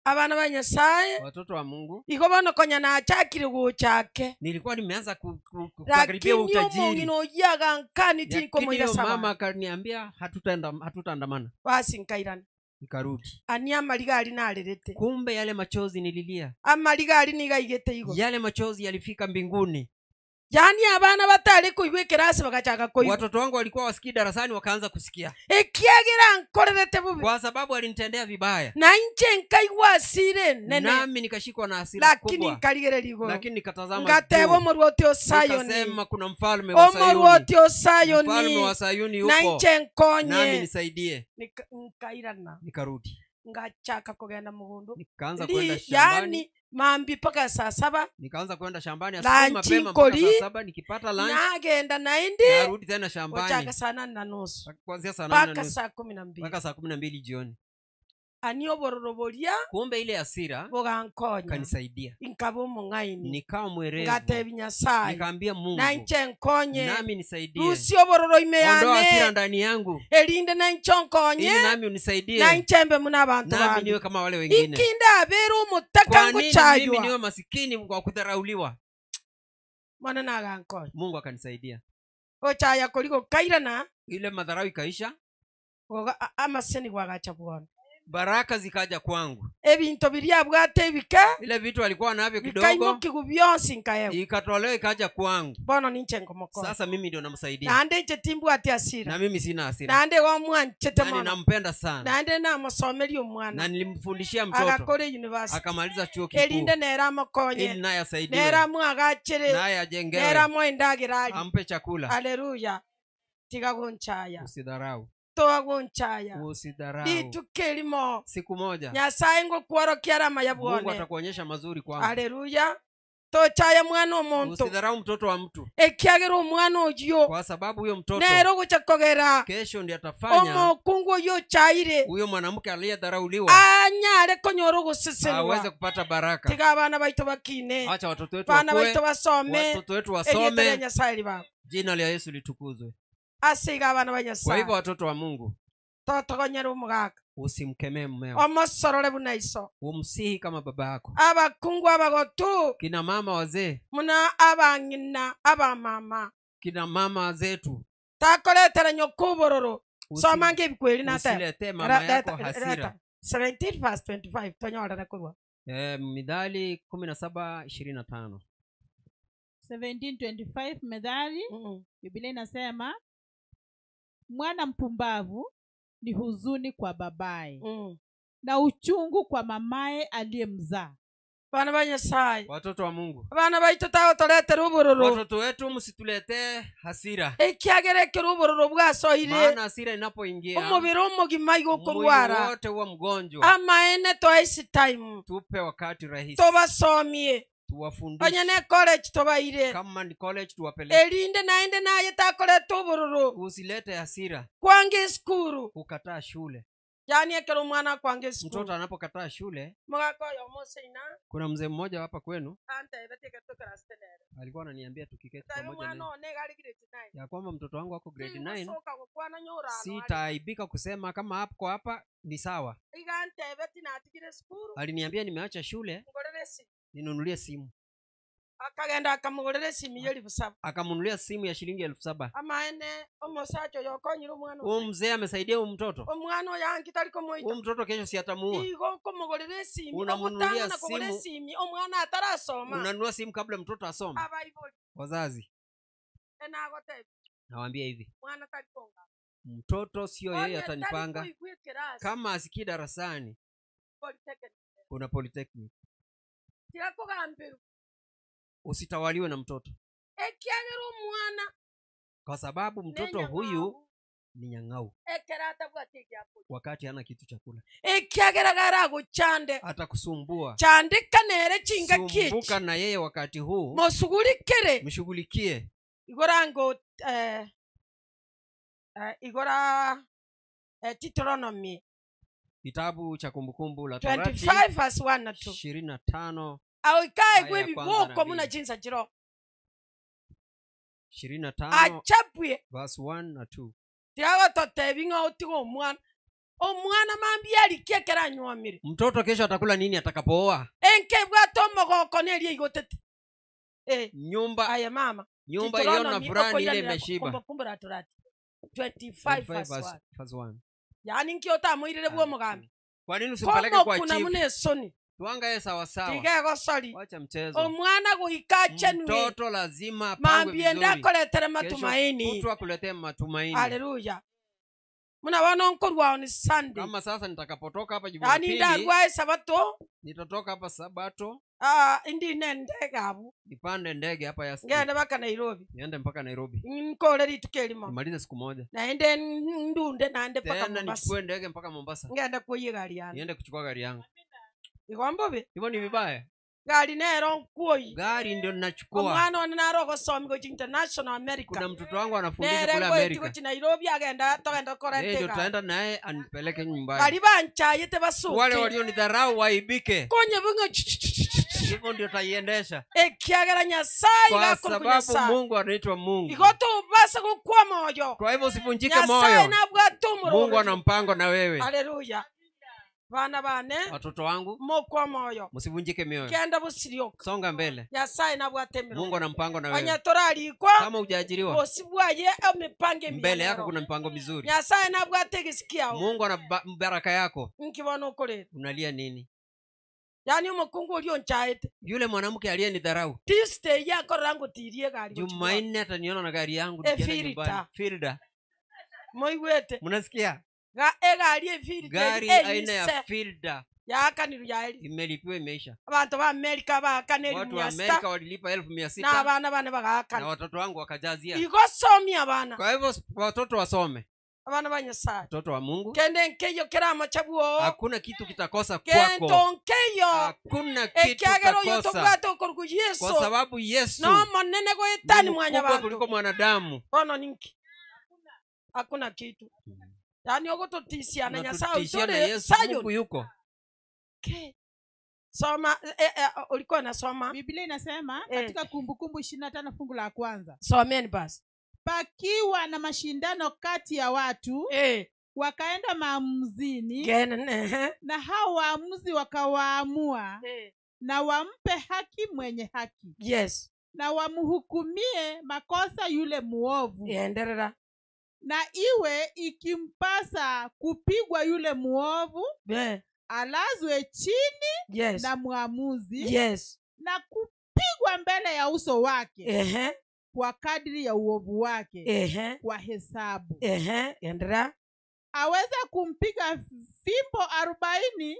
C: Abana ba Nyasaye,
D: watoto wa Mungu.
C: Iko bono konya na achakire guchake.
D: Nilikuwa nimeanza kukaribia utajiri.
C: Lakini mungino yaga nkani tinko moira sawa.
D: Mama akaniambia hatutaandamana.
C: Basi nkairana.
D: Nikarudi.
C: Ani amaliga ali nalerete.
D: Kumbe yale machozi nililia.
C: Amaliga ali nigaigete igo.
D: Yale machozi yalifika mbinguni.
C: Yani abana batari kuigwa kirasi bakachaka kuigwa.
D: Watoto wangu walikuwa wasikii darasani wakaanza kusikia.
C: Ekiagira nkorerete bubi.
D: Kwa sababu alinitendea vibaya.
C: Na inche nkaigwa hasira nene.
D: Nami nikashikwa na hasira kubwa.
C: Lakini nkarigereria igoro.
D: Lakini nikatazama.
C: Ngateba omorwoti o Sayoni.
D: Nikasema kuna mfalme wa Sayuni.
C: Omorwoti o Sayoni.
D: Mfalme wa Sayuni yupo.
C: Na inche nkonye.
D: Nami nisaidie.
C: Nkairana.
D: Nikarudi.
C: Ngachaka kugenda mugundu.
D: Nikaanza kwenda shambani.
C: Yani mambi paka saa 7.
D: Nikaanza kwenda shambani asubuhi mapema mpaka saa 7, nikipata lunch.
C: Nagenda naindi.
D: Narudi tena shambani.
C: Kuchaka saa 8:30.
D: Kuanzia saa 8:30
C: mpaka saa 12.
D: Mpaka saa 12 jioni.
C: Ani obororo boria
D: Kumbe ile hasira
C: bogankonya
D: kanisaidia.
C: Inkaba omong'aini.
D: Nikawa mwerevu.
C: Ngatebi Nyasaye.
D: Nikaambia Mungu.
C: Na inche nkonye.
D: Nami nisaidie.
C: Rusi obororo ime
D: Ondoa hasira
C: yane.
D: ndani yangu.
C: Erinde na inche nkonye.
D: Ili nami unisaidie.
C: Na inche mbe muna abantu
D: Nami
C: bandi.
D: niwe kama wale wengine.
C: Ikinda abere omotaka
D: Kwa nini mimi
C: nguchaywa.
D: niwe masikini kwa kudharauliwa?
C: Mwana nagankonya.
D: Mungu akanisaidia.
C: Ochaya koliko kairana.
D: Ile madharau ikaisha.
C: Amaseni gwagacha bwana.
D: Baraka zikaja kwangu.
C: Ebinto biria bwate ebike.
D: Ile vitu alikuwa navyo kidogo.
C: Bikaimoki byonsi nkayewa.
D: Ikatolewa ikaja kwangu.
C: Bono ninche ngomoko.
D: Sasa mimi ndio namsaidia.
C: Nande nche timbwate hasira.
D: Na mimi sina hasira.
C: Nande wamwanchete
D: Na
C: mono.
D: ninampenda sana.
C: Nande namosomeria omwana.
D: Na nilimfundishia mtoto.
C: Agakore university.
D: Akamaliza chuo kikuu.
C: Erinde nera amokonye.
D: Ili naye asaidiwe.
C: Nera mwagachere.
D: Naye ajengewe.
C: Nera moendagera.
D: Ampe chakula.
C: Haleluya. Tiga gonchaya.
D: Usidharau.
C: Toa gonchaya.
D: Usidharau.
C: Litukelimo.
D: Siku moja.
C: Nyasaye ngokuorokia rama ya
D: Mungu
C: bwone.
D: atakuonyesha mazuri kwangu.
C: Haleluya. Tochaya mwana omonto.
D: Usidharau mtoto wa mtu.
C: Ekiagera omwana oyo.
D: Kwa sababu huyo mtoto
C: nero gochakogera.
D: Kesho ndiye atafanya.
C: Omokungu oyo chaire.
D: Huyo mwanamke aliyedharauliwa.
C: Anyare konyora ogosesenwa.
D: Aweze kupata baraka.
C: Tiga abana baito bakine.
D: Acha watoto wetu
C: Bana
D: wakue.
C: baito basome.
D: Watoto wetu
C: Erieta
D: wasome.
C: ria Nyasaye ribago.
D: Jina la Yesu litukuzwe.
C: Asiga abana ba Nyasaye.
D: Kwa hivyo watoto wa Mungu,
C: totogonyera omogaka.
D: Usimkemee mmeo.
C: Omosorore buna iso.
D: Umsihi kama baba yako.
C: Abakungu abagotu.
D: Kina mama wazee.
C: Muna abang'ina abamama.
D: Kina mama zetu.
C: Takoretera nyokubororo. Soma ngebikweli na ta.
D: Usiletee mama yako hasira.
C: 17 verse 25 tonyorere kurwa.
D: Mithali 17:25.
E: 17:25 Methali. Biblia inasema mwana mpumbavu ni huzuni kwa babaye na uchungu kwa mamaye aliyemzaa.
C: Bana ba Nyasaye.
D: Watoto wa Mungu.
C: Bana baitu tagotoretera obororo.
D: Watoto wetu msituletee hasira.
C: Ekiagere kero obororo bwasoire.
D: Maana hasira inapoingia
C: omobere omogima igokorwara.
D: Mwili wote huwa mgonjwa.
C: Amaene twice time.
D: Tupe wakati rahisi.
C: Tobasomie.
D: Tuwafundishe.
C: Onye ne college tobaire.
D: Kama ni college tuwapeleke.
C: Erinde naende naye takoreta obororo.
D: Usilete hasira.
C: Kwange skuru.
D: Kukataa shule.
C: Yaani ekero mwana kwange skuru.
D: Mtoto anapokataa shule.
C: Mugakoyo moseina.
D: Kuna mzee mmoja hapa kwenu.
C: Ante betike tokera stenere.
D: Alikuwa ananiambia tukiketi pamoja
C: Mwana
D: naye.
C: one gari grade 9.
D: Ya kwamba mtoto wangu ako grade 9.
C: Soka gokwana nyora.
D: Sitaaibika kusema kama hapo hapa ni sawa.
C: Igante beti natigire skuru.
D: Aliniambia nimeacha shule.
C: Ngorere simu.
D: Ninunulie simu.
C: Akagenda akamugorere simu ya 7,000.
D: Akamnunulia simu ya shilingi 7,000.
C: Amaene omosacho yokonyira omwana.
D: Huyu mzee amesaidia huyu mtoto.
C: Omwana yangi tariko moita.
D: Huyu mtoto kesho si atamuua.
C: Igo komugorere simu.
D: Unamununulia
C: simu.
D: Simu.
C: Omwana atarasoma.
D: Unanunua simu kabla mtoto asome.
C: Abaiboli.
D: Wazazi. Nawaambia hivi.
C: Mwana tarikonga.
D: Mtoto sio yeye atanipanga. Kama asikii darasani. Kuna polytechnic. Usitawaliwe na mtoto. Kwa sababu mtoto huyu ni nyang'au. Wakati hana kitu chakula. Atakusumbua. Sumbuka na yeye wakati huu. Mshughulikie.
C: Igora Deuteronomy.
D: Kitabu cha Kumbukumbu la Torati
C: 25 verse 1 na 2.
D: 25.
C: Awikae gwebi boko muna jinsa jiro.
D: 25
C: Achapwe
D: verse 1 na 2.
C: Tiawa totebinga otigo omwana. Omwana mambi alikie kera nywamire.
D: Mtoto kesho atakula nini atakapooa?
C: Enke bwato omogoko nerie igotete.
D: Nyumba
C: aye mama.
D: Nyumba iliyo na furaha ile imeshiba.
C: Kumbukumbu la Torati 25 verse 1.
D: 1.
C: Yaani nkiota amoirire bwo mugambi.
D: Kwa nini usimpeleke kwa
C: Kuna
D: chief?
C: mune soni.
D: Tuangaye sawa sawa.
C: Tigego sori.
D: Wacha mchezo.
C: Omwana goika chenwe.
D: Mtoto lazima apangwe
C: Mambi
D: vizuri.
C: enda kuletere matumaini.
D: Kesho kutwa kuletea matumaini.
C: Haleluya. Muna wana nkorwa on Sunday.
D: Kama sasa nitakapotoka hapa Jumapili.
C: Yaani ndagwa Sabato.
D: Nitatoka hapa Sabato.
C: Indi nende gabu.
D: Nipande ndege hapa ya
C: Ngende mpaka Nairobi.
D: Niende mpaka Nairobi.
C: Nkore ritukelimo.
D: Nimalize siku moja.
C: Naende ndunde naende mpaka
D: Tena
C: Mombasa.
D: nichukue ndege mpaka Mombasa.
C: Ngende kuiye gari yangu.
D: Niende kuchukua gari yangu.
C: Igombobe.
D: Hivyo ni vibaya.
C: Gari nero nkuoi.
D: Gari ndio ninachukua.
C: Omwana one naro gosomi gochi international America.
D: Kuna mtoto wangu anafundisha kule America.
C: Nere Nairobi agenda togenda korente.
D: Ndio tutaenda naye anipeleke nyumbani.
C: Bari banchayete basuke.
D: Wale walionidharau waibike.
C: Konye bunga.
D: Hivyo ndio taiendesha.
C: Ekiagera Nyasaye
D: kwa sababu Mungu anaitwa Mungu.
C: Igoto basa gukwa moyo.
D: Kwa hivyo usivunjike moyo. Mungu ana mpango na wewe.
C: Haleluya. Bana bane,
D: watoto wangu,
C: mokwa moyo,
D: msivunjike mioyo.
C: Kenda busirioka.
D: Songa mbele.
C: Nyasaye nabwate miro.
D: Mungu ana mpango na wewe.
C: Onyatorarikwa.
D: Kama hujaajiriwa,
C: osibwaye emipango
D: mbele yako kuna mpango mizuri.
C: Nyasaye nabwate gisikiao.
D: Mungu ana baraka yako.
C: Nkibona okorera.
D: Unalia nini?
C: Yani umukungu ulionchaete.
D: Yule mwanamke aliyenidharau.
C: Tuesday yako rangu tirie gari.
D: Jumanne ataniona na gari yangu nikienda nyumbani. Filda.
C: Moiwete.
D: Mnasikia?
C: Gari
D: aina ya Filda
C: imelipiwa
D: imeisha.
C: Abantu ba Amerika bakane
D: Watu wa Amerika walilipa 600,000.
C: Na abana bane bagakana.
D: Na watoto wangu wakajazia.
C: Igosomia abana.
D: Kwa hivyo watoto wasome.
C: Abana ba Nyasaye.
D: Watoto wa Mungu.
C: Kende nkeyo kerama chabuo.
D: Hakuna kitu kitakosa kwako.
C: Kendo nkeyo.
D: Hakuna kitu kitakosa. Kwa sababu Yesu.
C: No monene goetani mwanya bantu.
D: Kuliko mwanadamu.
C: Ono ninki. Hakuna kitu. Yani ogototisia na Nyasaye utore
D: Mungu yuko.
C: Okay. Soma ulikuwa unasoma.
E: Biblia inasema katika Kumbukumbu 25 fungu la kwanza.
C: Someni basi.
E: Pakiwa na mashindano kati ya watu, wakaenda maamuzini, na hao waamuzi wakawaamua, na wampe haki mwenye haki.
C: Yes.
E: Na wamhukumie makosa yule muovu.
C: Endelea.
E: Na iwe ikimpasa kupigwa yule muovu, alazwe chini,
C: yes,
E: na muamuzi,
C: yes,
E: na kupigwa mbele ya uso wake, kwa kadri ya uovu wake, kwa hesabu.
C: Endelea.
E: Aweza kumpiga fimbo 40,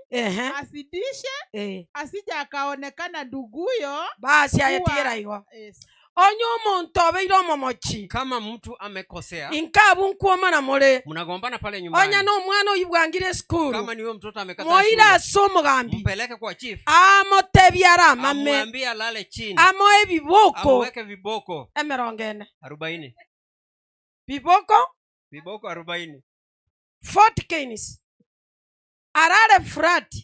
E: asidishe, asije akaonekana nduguyo.
C: Basi ayetira hiyo.
E: Yes.
C: Onyo omuntu obeire omomochi.
D: Kama mtu amekosea,
C: inkabu nkuoma na mole,
D: mnagombana pale nyumbani.
C: Onya no mwana oyibwangire school.
D: Kama ni wewe mtoto amekataa shule,
C: moira asomugambi,
D: mpeleke kwa chief.
C: Amotebiara mame,
D: amwambie alale chini,
C: amoe viboko,
D: amweke viboko
C: emerongene
D: 40.
C: Viboko
D: 40.
C: 40 canes. Arare frati.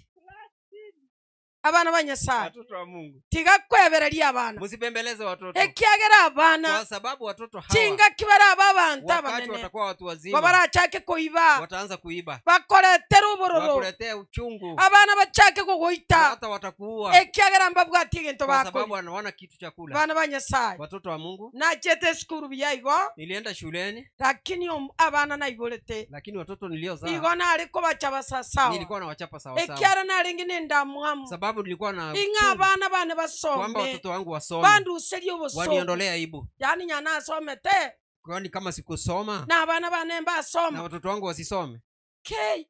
C: Abana ba Nyasaye.
D: Watoto wa Mungu.
C: Tiga kwebereria abana.
D: Msibembeleze watoto.
C: Ekiagera abana.
D: Kwa sababu watoto hawa.
C: Chinga kibara abantu
D: wakati
C: abanene.
D: Watakuwa watu wazima.
C: Babarachake kuiba.
D: Wataanza kuiba.
C: Bakoretera ubororo.
D: Wakuletea uchungu.
C: Abana bachake kugoita.
D: Hata watakuua.
C: Ekiagera mbabwati egento
D: Kwa
C: bakori.
D: sababu wanaona kitu cha kula.
C: Abana ba Nyasaye.
D: Watoto wa Mungu.
C: Nachete skuru biyaigo.
D: Nilienda shuleni.
C: Lakini abana naiborete.
D: Lakini watoto niliozaa.
C: Igo nari kubachaba sawa.
D: Nilikuwa nawachapa sawa sawa.
C: Ekiara naringi nendamwamu.
D: Sababu nilikuwa na
C: inga abana bane basome,
D: kwamba watoto wangu wasome,
C: bandu userio bosome,
D: waniondolea aibu.
C: Yani nyana asome te,
D: kwani kama sikusoma
C: na abana bane mbasoma
D: na watoto wangu wasisome.
C: Okay,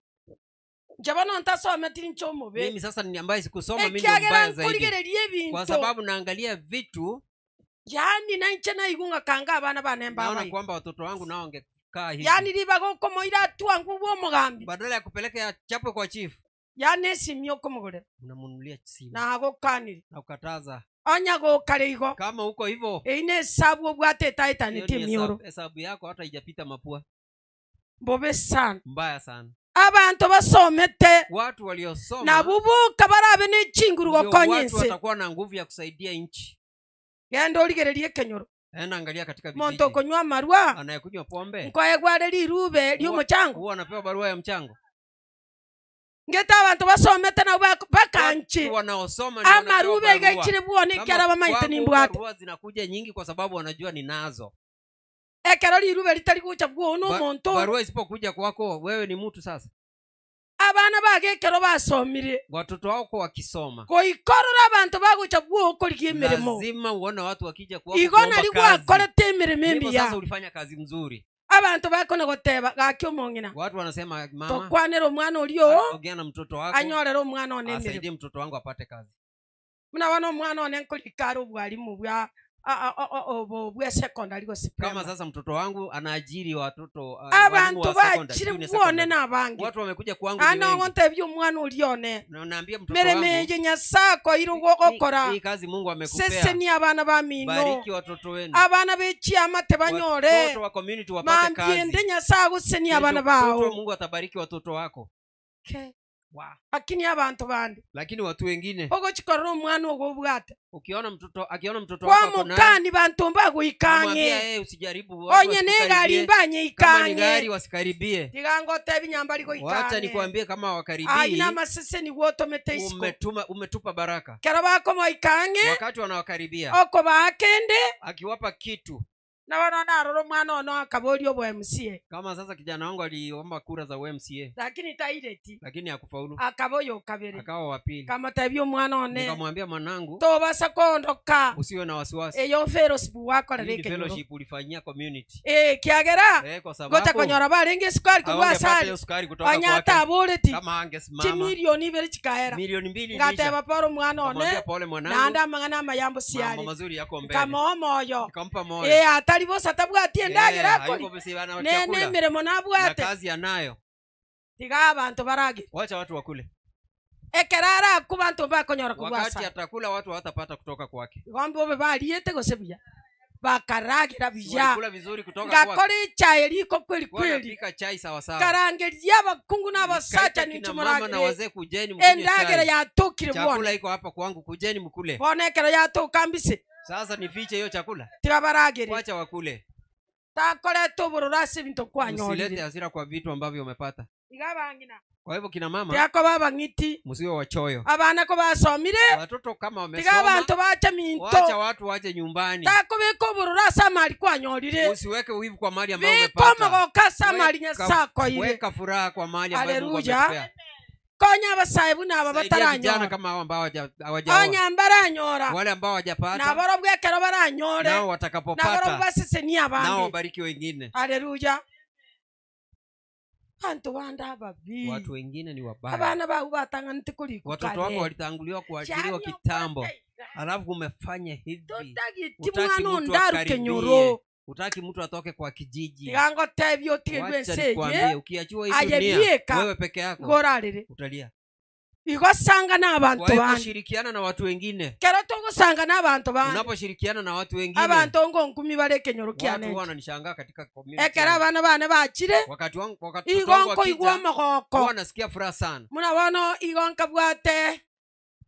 C: njabana ntasome tincho mobe.
D: Mimi sasa ni ambaye sikusoma, mimi ndio mbaya zaidi, kwa sababu naangalia vitu.
C: Yani na nche igunga kanga abana bane mbaba,
D: naona kwamba watoto wangu nao wangekaa hivi.
C: Yani libago komoira tuangu bo mugambi,
D: badala ya kupeleka chapwe kwa chief,
C: yani simu yokumugure,
D: unamunulia simu
C: na agokani
D: na ukataza.
C: Onya gokare igo.
D: Kama uko hivyo,
C: ine hesabu obwate taitani timioro,
D: hesabu yako hata haijapita mapua.
C: Bobe sana,
D: mbaya sana.
C: Abantu basomete,
D: watu waliosoma,
C: na bubuka barabe ne chinguru gokonyense,
D: watu watakuwa na nguvu ya kusaidia nchi.
C: Genda origererie kenyoro.
D: Enda angalia katika vijiji.
C: Muntu okonywa marwa,
D: anayekunywa pombe,
C: nkoegware rirube ry'omuchango,
D: huwa anapewa barua ya mchango.
C: Ngeta abantu basomete na bakanchi
D: wanaosoma ndio
C: amarube gaichire bwone kyara bamaite nimbwate.
D: Barua zinakuja nyingi kwa sababu wanajua ninazo.
C: Ekero rirube ritari gucha bwono omuntu.
D: Barua isipokuja kwako wewe ni mtu sasa.
C: Abana bagekero basomire,
D: watoto wako wakisoma,
C: koikorora abantu bagucha bwo korigia emirimo.
D: Lazima uone watu wakija kwako.
C: Igo nari gwakorete emirimo emiya.
D: Sasa ulifanya kazi mzuri.
C: Abantu bakona goteba gaki omong'ina.
D: Watu wanasema mama,
C: tokwanera omwana orio,
D: ongea na mtoto wako,
C: anyorera omwana one emirimo,
D: asaidie mtoto wangu apate kazi.
C: Muna wana omwana one nkorikara obwarimu bwa Bwe secondary gose
D: Kama sasa mtoto wangu anaajiri watoto
C: walimu wa secondary. Bwone na abange.
D: Watu wamekuja kwangu ni wengi.
C: Ano ngontebye omwana ulione.
D: Na naambia mtoto wangu.
C: Meremeje nyasako irugokora.
D: Hii kazi Mungu amekupea.
C: Sese ni abana ba mino.
D: Bariki watoto wenu.
C: Abana bechiamate banyore.
D: Watoto wa community wapate kazi.
C: Mambiende nyasako seni abana bao.
D: Mtoto Mungu atabariki watoto wako.
C: Okay.
D: Wow.
C: Lakini abantu bandi.
D: Lakini watu wengine.
C: Ogochikorora omwana ogobwate.
D: Ukiona mtoto akiona mtoto wako
C: akona. Kwa mukani bantu mbaguikange.
D: Mwambia yeye usijaribu watu.
C: Onye negari mbanye ikange.
D: Kama ni gari wasikaribie.
C: Tigango tebi nyambari go ikange.
D: Wacha nikwambie kama wakaribii.
C: Aina masese ni woto meteisko.
D: Umetupa baraka.
C: Kero bako moikange.
D: Wakati wanawakaribia.
C: Oko bakende.
D: Akiwapa kitu.
C: Na wanaona aroro mwana ono akabori obo MCA.
D: Kama sasa kijana wangu aliomba kura za MCA.
C: Lakini taireti.
D: Lakini hakufaulu.
C: Akaboyo kabere.
D: Akawa wa pili.
C: Kama tabio mwana one.
D: Nikamwambia mwanangu.
C: Tobasa kondoka.
D: Usiwe na wasiwasi.
C: Eyo fellowship wako reke.
D: Fellowship ulifanyia community.
C: Kiagera.
D: Kwa sababu.
C: Gocha konyora barenge sukari kwa sali.
D: Sukari kutoka kwake.
C: Anyata aboreti.
D: Kama angesimama.
C: Milioni ibere chikaera.
D: Milioni 2.
C: Ngateba poro mwana one.
D: Nikamwambia pole mwanangu.
C: Naanda mangana mayambo siali.
D: Mambo mazuri yako mbele.
C: Kama moyo.
D: Nikampa moyo.
C: Atari bose atabwati endagera akori. Nene mirimo nabwate.
D: Na kazi anayo.
C: Tiga abantu barage.
D: Wacha watu wakule.
C: Ekerara ku bantu bakonyora kubwasa.
D: Wakati atakula watu hawatapata kutoka kwake.
C: Gombe obe baliete gose buya. Bakaragira buya.
D: Walikula vizuri kutoka kwake.
C: Ngakora chai liko kweli kweli.
D: Wanapika chai sawa sawa.
C: Karangeria abakungu n'abasacha
D: ninchumurage. Mama na wazee kujeni mkunywe chai.
C: Endagera yatokire bwone.
D: Chakula iko hapa kwangu kujeni mkule.
C: Bone ekero yatokambise.
D: Sasa nifiche hiyo chakula.
C: Tiga baragere.
D: Wacha wakule.
C: Takoleta obororasi bintu kwanyorire.
D: Usilete hasira kwa vitu ambavyo umepata.
C: Igabangina.
D: Kwa hivyo kina mama.
C: Tiako baba ngiti.
D: Msiwe wachoyo.
C: Abana ko basomire.
D: Watoto kama wamesoma.
C: Tiga abantu bacha minto.
D: Wacha watu waje nyumbani.
C: Takobeka obororasi amali kwanyorire.
D: Usiweke wivu kwa mali ambayo umepata.
C: Biko mogokasa mali nyasako ile.
D: Weka furaha kwa mali ambayo Mungu amekupea.
C: Konya abasayibu naba bataranyora.
D: Vijana kama hao ambao hawajaoa.
C: Onya mbaranyora.
D: Wale ambao hawajapata.
C: Na boro bwekero baranyore.
D: Nao watakapopata.
C: Na boro baseseni abandi.
D: Nao wabariki wengine.
C: Haleluya. Bantu banda babi.
D: Watu wengine ni wabaya.
C: Abana bawo batanganite kuliko.
D: Watoto wako walitanguliwa kuajiriwa kitambo. Alafu umefanya hivi.
C: Tutagi mwana ndaruke nyoro.
D: Utaki mtu atoke kwa kijiji.
C: Tigango tebyo tigwe nseye.
D: Ukiachiwa hii dunia wewe peke yako.
C: Gorarire.
D: Utalia.
C: Igosanga n'abantu
D: bandi. Kushirikiana na watu wengine.
C: Kero togosanga n'abantu bandi.
D: Unaposhirikiana na watu wengine.
C: Abantu ngo nkumi bareke nyoro kyane.
D: Watu wananishangaa katika community.
C: Ekera abana bane bachire.
D: Wakati wangu wakati wangu
C: igwa magoko.
D: Wanasikia furaha sana.
C: Muna igonka bwate.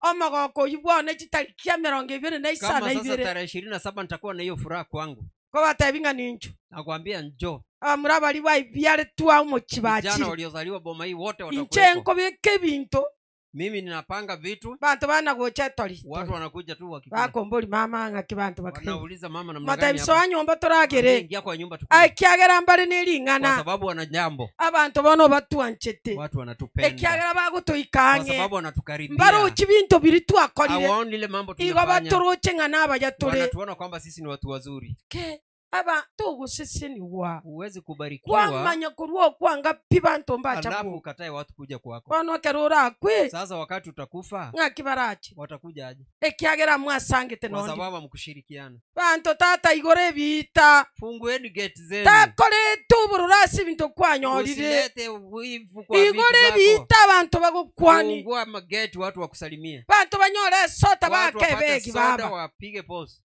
C: Omagoko yibone chitarikia 25.
D: Kama sasa tarehe 27 nitakuwa na hiyo furaha kwangu.
C: Kwa batabinga ninjo.
D: Nakwambia njoo.
C: Abamura bali baibyare twa umukibachi.
D: Vijana waliozaliwa boma hii wote watakuwepo.
C: Inche nkobeke bintu.
D: Mimi ninapanga vitu.
C: Bantu bana gocha tori.
D: Watu wanakuja tu wakikula.
C: Bakomboli mama ngaki bantu bakiri.
D: Wanauliza mama namna gani
C: hapa. Matabiso nyumba toragere.
D: Ingia kwa nyumba tukule.
C: Ai kiagera mbare nelingana.
D: Kwa sababu wana jambo.
C: Abantu bono batuanchete.
D: Watu wanatupenda.
C: Ekiagera bagutoikange.
D: Kwa sababu wanatukaribia.
C: Mbaruchi bintu biri twakorire.
D: Hawaoni ile mambo tumefanya.
C: Igo baturuche ngana abayatore.
D: Wanatuona kwamba sisi ni watu wazuri.
C: Ke aba toguseseniwa.
D: Huwezi kubarikiwa.
C: Kwamanya kuruo kwanga pi bantu mbacha.
D: Alafu ukatae watu kuja kwako.
C: Bono kerura kwe.
D: Sasa wakati utakufa.
C: Ngakibarachi.
D: Watakuja aje?
C: Ekiagera mwasangete
D: Kwa
C: nondi.
D: sababu hamkushirikiana.
C: Bantu tata igore bita.
D: Fungueni gate zenu.
C: Takore tubururasi bintu kwanyorire.
D: Usilete wivu kwa vitu
C: Igore
D: zako.
C: bita bantu bagukwani.
D: Fungua magate watu wakusalimie.
C: Bantu banyore sota
D: Watu wapate
C: bakebegi
D: soda
C: baba.
D: wapige post.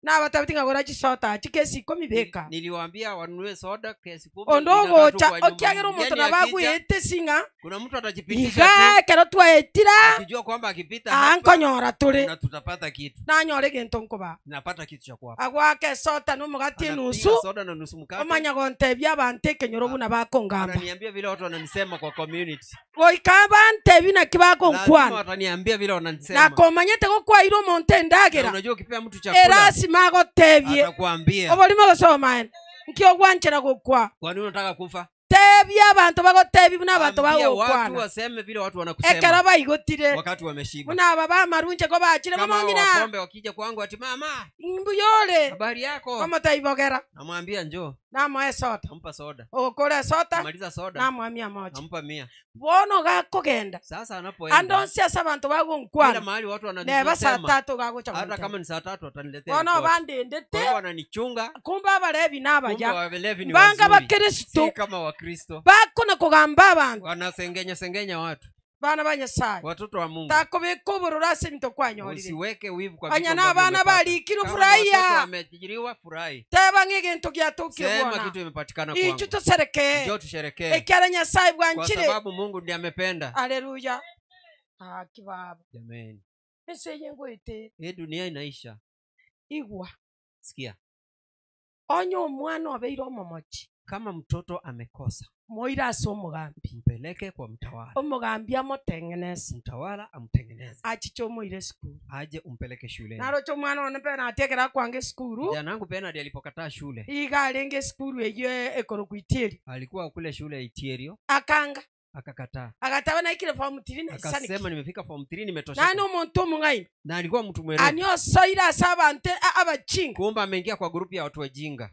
C: Na batabitinga gora chisota chikesi 10 beka.
D: Niliwaambia wanunue soda kesi 10.
C: Ondogocha okiagera omuntu nabaguete singa.
D: Kuna mtu atajipitisha
C: Iga kero twaetira.
D: Akijua kwamba akipita hapa
C: ankonyora turi.
D: Na tutapata kitu.
C: Nanyore gento nkoba.
D: Napata kitu cha kuwapa.
C: Agwake soda n'umugati nusu.
D: Soda na nusu mkate.
C: Omanya gontebia abantu ekenyoro buna bakongamba.
D: Ananiambia vile watu wananisema kwa community.
C: Goika abantu bina kibakonkwana.
D: Lazima wataniambia vile wananisema.
C: Na komanyete gokwaira omuntu endagera.
D: Unajua ukipea mtu chakula.
C: Erasima agotebie.
D: Atakwambia.
C: Obolimo gosoma nkio gwanchera gokwa.
D: Kwa nini unataka kufa?
C: Tebia abantu bagotebi buna abantu bagokwana.
D: Watu waseme vile watu wanakusema.
C: Ekero baigotire.
D: Wakati wameshiba.
C: Muna baba marunje ko bachire
D: mama pombe wakija kwangu ati mama.
C: Mbuyole.
D: Habari yako?
C: Kama taibogera.
D: Namwambia njoo.
C: Namoe soda.
D: Nampa soda.
C: Ogokora soda.
D: Maliza soda.
C: Namoa 100.
D: Nampa 100.
C: Bono gakogenda.
D: Sasa anapoenda.
C: Andonsi ase abantu bagonkwana.
D: Kila mahali watu
C: Neba saa
D: wananisema.
C: 3 gagocha.
D: Hata kama ni saa 3 ataniletea.
C: Bono bandendete.
D: Kwa wananichunga.
C: Kumbe abalevi nabaja.
D: Kumbe walevi ni
C: Banga
D: wazuri.
C: bakristo.
D: Si kama Wakristo.
C: Bakona kugamba abantu.
D: Wanasengenya sengenya watu.
C: Bana ba Nyasaye.
D: Watoto wa Mungu.
C: Takobeka obororo ase ebinto kwanyorire.
D: Usiweke wivu kwa vitu
C: Anya
D: ambavyo
C: n'abana
D: umepata.
C: barikire
D: Kama
C: furahia.
D: watoto wameajiriwa, furahi.
C: Teba ng'egento giatokire
D: Sema
C: bwana.
D: kitu imepatikana kwangu.
C: Ichu tuserekee.
D: Njoo tusherekee.
C: Ekiara Nyasaye
D: Kwa
C: bwanchire.
D: sababu Mungu ndiye amependa.
C: Haleluya. Haki baba.
D: Jameni.
C: Ese yengoite.
D: Hii dunia inaisha.
C: Igwa.
D: Sikia.
C: Onye omwana obeire omomochi.
D: Kama mtoto amekosa,
C: Moira ase omogambi.
D: mpeleke kwa mtawala.
C: Omogambi amotengeneze.
D: Mtawala amtengeneze.
C: Achiche omoire skuru.
D: Aje umpeleke shuleni.
C: Naroche omwana one Bernard ekero akwange skuru.
D: Kijana wangu Bernard alipokataa shule.
C: Iga arenge skuru eywo ekorokwa Itieri.
D: Alikuwa kule shule ya Itierio.
C: Akanga.
D: Akakataa.
C: Akataba naikire form 3 na
D: Akasema
C: isaniki.
D: nimefika form 3 nimetosheka.
C: Nani omuntu omong'aini.
D: Na alikuwa mtu mwerevu.
C: Ani osoire ase abantu abachinga.
D: Kumbe ameingia kwa grupu ya watu wajinga.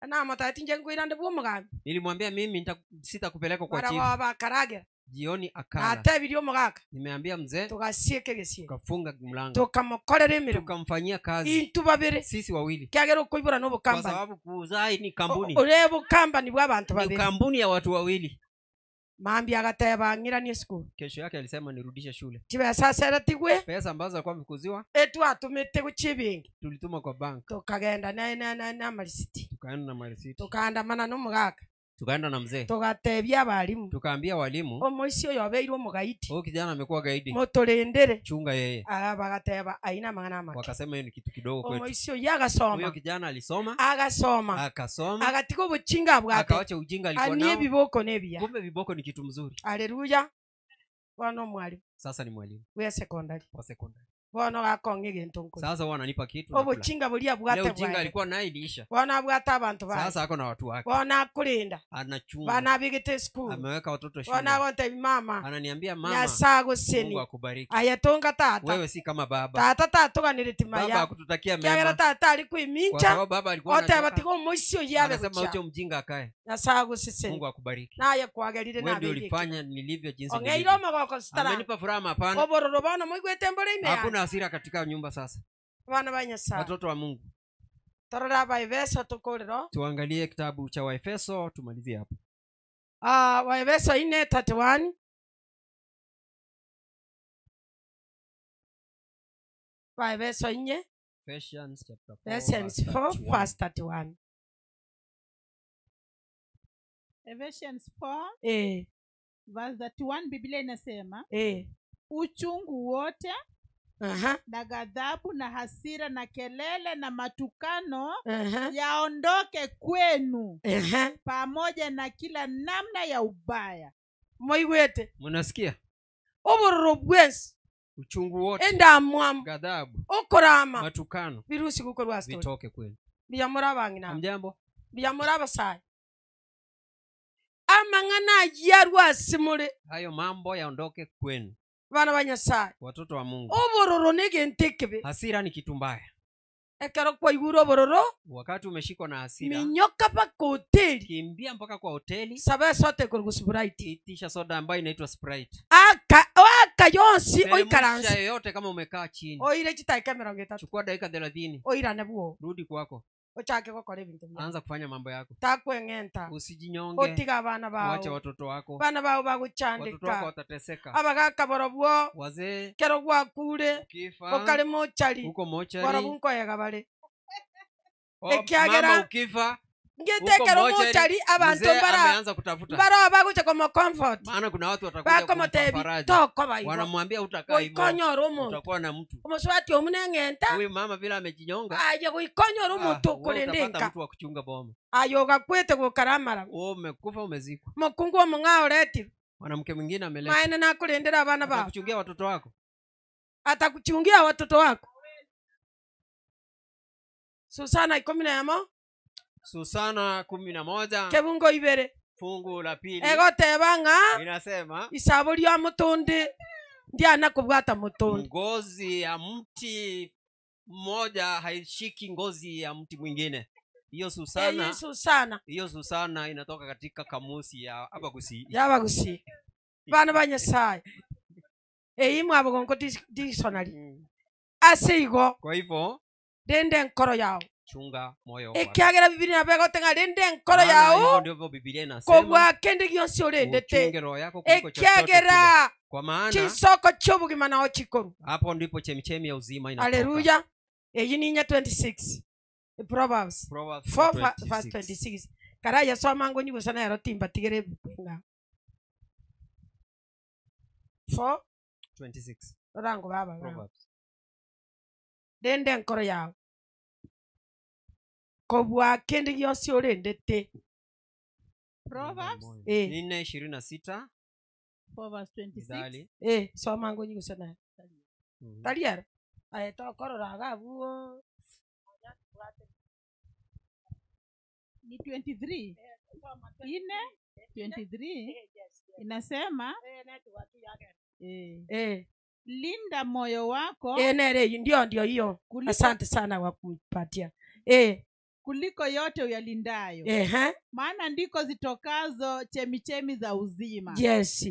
C: Na matati nje ngwirande bwo omogambi.
D: Nilimwambia mimi sitakupeleka kwa chief.
C: Barawa bakaragera.
D: Jioni akala.
C: Atebirie omogaka.
D: Nimeambia mzee.
C: Tugasieke gesie.
D: Tukafunga mlango.
C: Tukamukorera emirimo.
D: Tukamfanyia kazi.
C: Intu babere.
D: Sisi wawili.
C: Kiagera okoibora n'obukambani.
D: Kwa sababu kuzaa ni kampuni.
C: Ore bukambani bwa abantu babere.
D: Ni kampuni ya watu wawili.
C: Mambi agateba ng'iranie skuru.
D: Kesho yake alisema nirudishe shule.
C: Chibesa seratigwe.
D: Pesa ambazo alikuwa amekuziwa
C: etwatumite guchibingi.
D: Tulituma kwa bank.
C: Tukagenda na marisiti.
D: Tukaenda na marisiti.
C: Tukaandamana n'omugaka.
D: Tukaenda na mzee.
C: Tugatebia abalimu.
D: Tukaambia walimu.
C: Omoisi oyo abeirwe omogaiti.
D: Huyu kijana amekuwa gaidi.
C: Mutulindire.
D: Chunga yeye.
C: Bagateba aina mang'ana make.
D: Wakasema hiyo ni kitu kidogo kwetu.
C: Omoisi oyo agasoma.
D: Huyo kijana alisoma.
C: Agasoma.
D: Akasoma.
C: Agatika obuchinga bwate.
D: Akawacha ujinga alikuwa nao.
C: Ani biboko nebiya.
D: Kumbe viboko ni kitu mzuri.
C: Haleluya. Bwana mwalimu.
D: Sasa ni mwalimu.
C: Wa secondary.
D: Wa secondary.
C: Bwana gakonge gento nko.
D: Sasa wananipa kitu.
C: Obuchinga bulia bwate
D: bwate. Ujinga alikuwa naye iliisha.
C: Bwana abwata abantu bae.
D: Sasa ako na watu wake.
C: Bwana akulinda.
D: Anachunga.
C: Bwana abigete school.
D: Ameweka watoto shule.
C: Bwana agonte mama.
D: Ananiambia mama.
C: Nyasaye goseni.
D: Mungu akubariki.
C: Ayatonga tata.
D: Wewe si kama baba.
C: Tata tatuganire timaya.
D: Baba hakututakia mema.
C: Kiagera tata alikuimincha.
D: Kwa sababu baba alikuwa
C: anataka. Ote batiko moisio yabe.
D: Anasema ucho mjinga akae.
C: Nyasaye goseni.
D: Mungu akubariki.
C: Naye kwagerire na
D: wewe ndio ulifanya nilivyo jinsi nilivyo.
C: Ongeiro magoko stara.
D: Amenipa furaha mapana.
C: Obororo bana moigwete mbore ime.
D: Hakuna hasira katika nyumba sasa.
C: Bana ba Nyasaye.
D: Watoto wa Mungu.
C: Torora ba Efeso tukorero.
D: Tuangalie kitabu cha Waefeso tumalizie hapo.
C: Waefeso 4:31. Waefeso 4.
D: Ephesians chapter 4.
C: Ephesians 4 verse 31.
E: Ephesians 4 verse 31, Biblia inasema uchungu wote na ghadhabu na hasira na kelele na matukano yaondoke kwenu pamoja na kila namna ya ubaya.
C: Moiwete.
D: Mnasikia?
C: Obororo bwensi.
D: Uchungu wote.
C: Enda mwamu.
D: Ghadhabu.
C: Okorama.
D: Matukano.
C: Virusi gukorwa story.
D: Vitoke kwenu.
C: Biyamura bangina.
D: Hamjambo?
C: Biyamura basai. Amang'ana yarwa simure.
D: Hayo mambo yaondoke kwenu.
C: Bana ba Nyasaye.
D: Watoto wa Mungu.
C: Obororo negente kibe.
D: Hasira ni kitu mbaya.
C: Ekero kwaigura obororo,
D: wakati umeshikwa na hasira,
C: minyoka paka hoteli.
D: Kimbia mpaka kwa hoteli.
C: Saba sote kwa Sprite.
D: Itisha soda ambayo inaitwa Sprite.
C: Aka yonsi oikaranse.
D: Yote kama umekaa chini.
C: Oire chitaika 30.
D: Chukua dakika 30.
C: Oirane buo.
D: Rudi kwako.
C: Ochake gokora ebintu byawe.
D: Anza kufanya mambo yako.
C: Takweng'enta.
D: Usijinyonge.
C: Otiga abana bao.
D: Wacha watoto wako.
C: Bana bao baguchandika.
D: Watoto wako watateseka.
C: Abagaka borobwo.
D: Wazee.
C: Kero gwakure.
D: Ukifa.
C: Okare mochari.
D: Uko mochari.
C: Borobu nkoyega bare.
D: Ekiagera. Mama ukifa.
C: Ngetekero mochari abantu bara.
D: Ameanza kutafuta.
C: Bara bagucha komo comfort.
D: Maana kuna watu watakuja kumpa
C: toko baibo.
D: Wanamwambia utakaa hivyo.
C: Goikonyora omuntu.
D: Utakuwa na mtu.
C: Omuswati omuneng'enta.
D: Huyu mama vile amejinyonga.
C: Aye goikonyora omuntu okorendeka.
D: Utapata mtu wa kuchunga boma.
C: Aye ogakwete gokaramara.
D: Wewe umekufa umezikwa.
C: Mokungu omong'ao reti.
D: Mwanamke mwingine ameleta.
C: Maana nakurendera abana bao.
D: Atakuchungia watoto wako.
C: Atakuchungia watoto wako. Susana 11.
D: Susana 11.
C: Kebungo ibere.
D: Fungu la pili.
C: Egoteba ng'a
D: inasema
C: isabo lya mutundi ndiana kubwata mutundi.
D: Ngozi ya mti mmoja haishiki ngozi ya mti mwingine. Hiyo Susana,
C: Eyi Susana.
D: Hiyo Susana inatoka katika kamusi ya Abagusi.
C: Ya Abagusi. Bana ba Nyasaye. Eyi mwabogongo dictionary. Ase igo.
D: Kwa hivyo
C: rende nkoro yao.
D: Chunga moyo wako.
C: Ekiagera Biblia inabegotenga rende nkoro
D: Maana
C: yao.
D: hivyo ndivyo Biblia inasema.
C: Kobwa kende gionsi orendete.
D: Uchunge roho yako kuliko chochote kile.
C: Ekiagera
D: Kwa maana
C: chisoko chobugima nao chikoru.
D: Hapo ndipo chemichemi ya uzima inatoka.
C: Haleluya. Eyi ni 26. Proverbs.
D: Proverbs
C: 4
D: 26.
C: verse 26. Karaya soma ngo nyigusa na rotimba tigere nga. 4
D: 26.
C: Rango baba.
D: Proverbs.
C: Rende nkoro yao. Kobwa kende gionsi orendete.
E: Proverbs
D: 4:26.
E: 4 verse 26.
C: Soma ngo nyigusa na. Taliara. Aye tokorora gabuo.
E: Ni 23. 4:23 inasema linda moyo wako.
C: Nere ndio hiyo. Asante sana kwa kumpatia.
E: Kuliko yote uyalindayo. Maana ndiko zitokazo chemichemi za uzima.
C: Yes.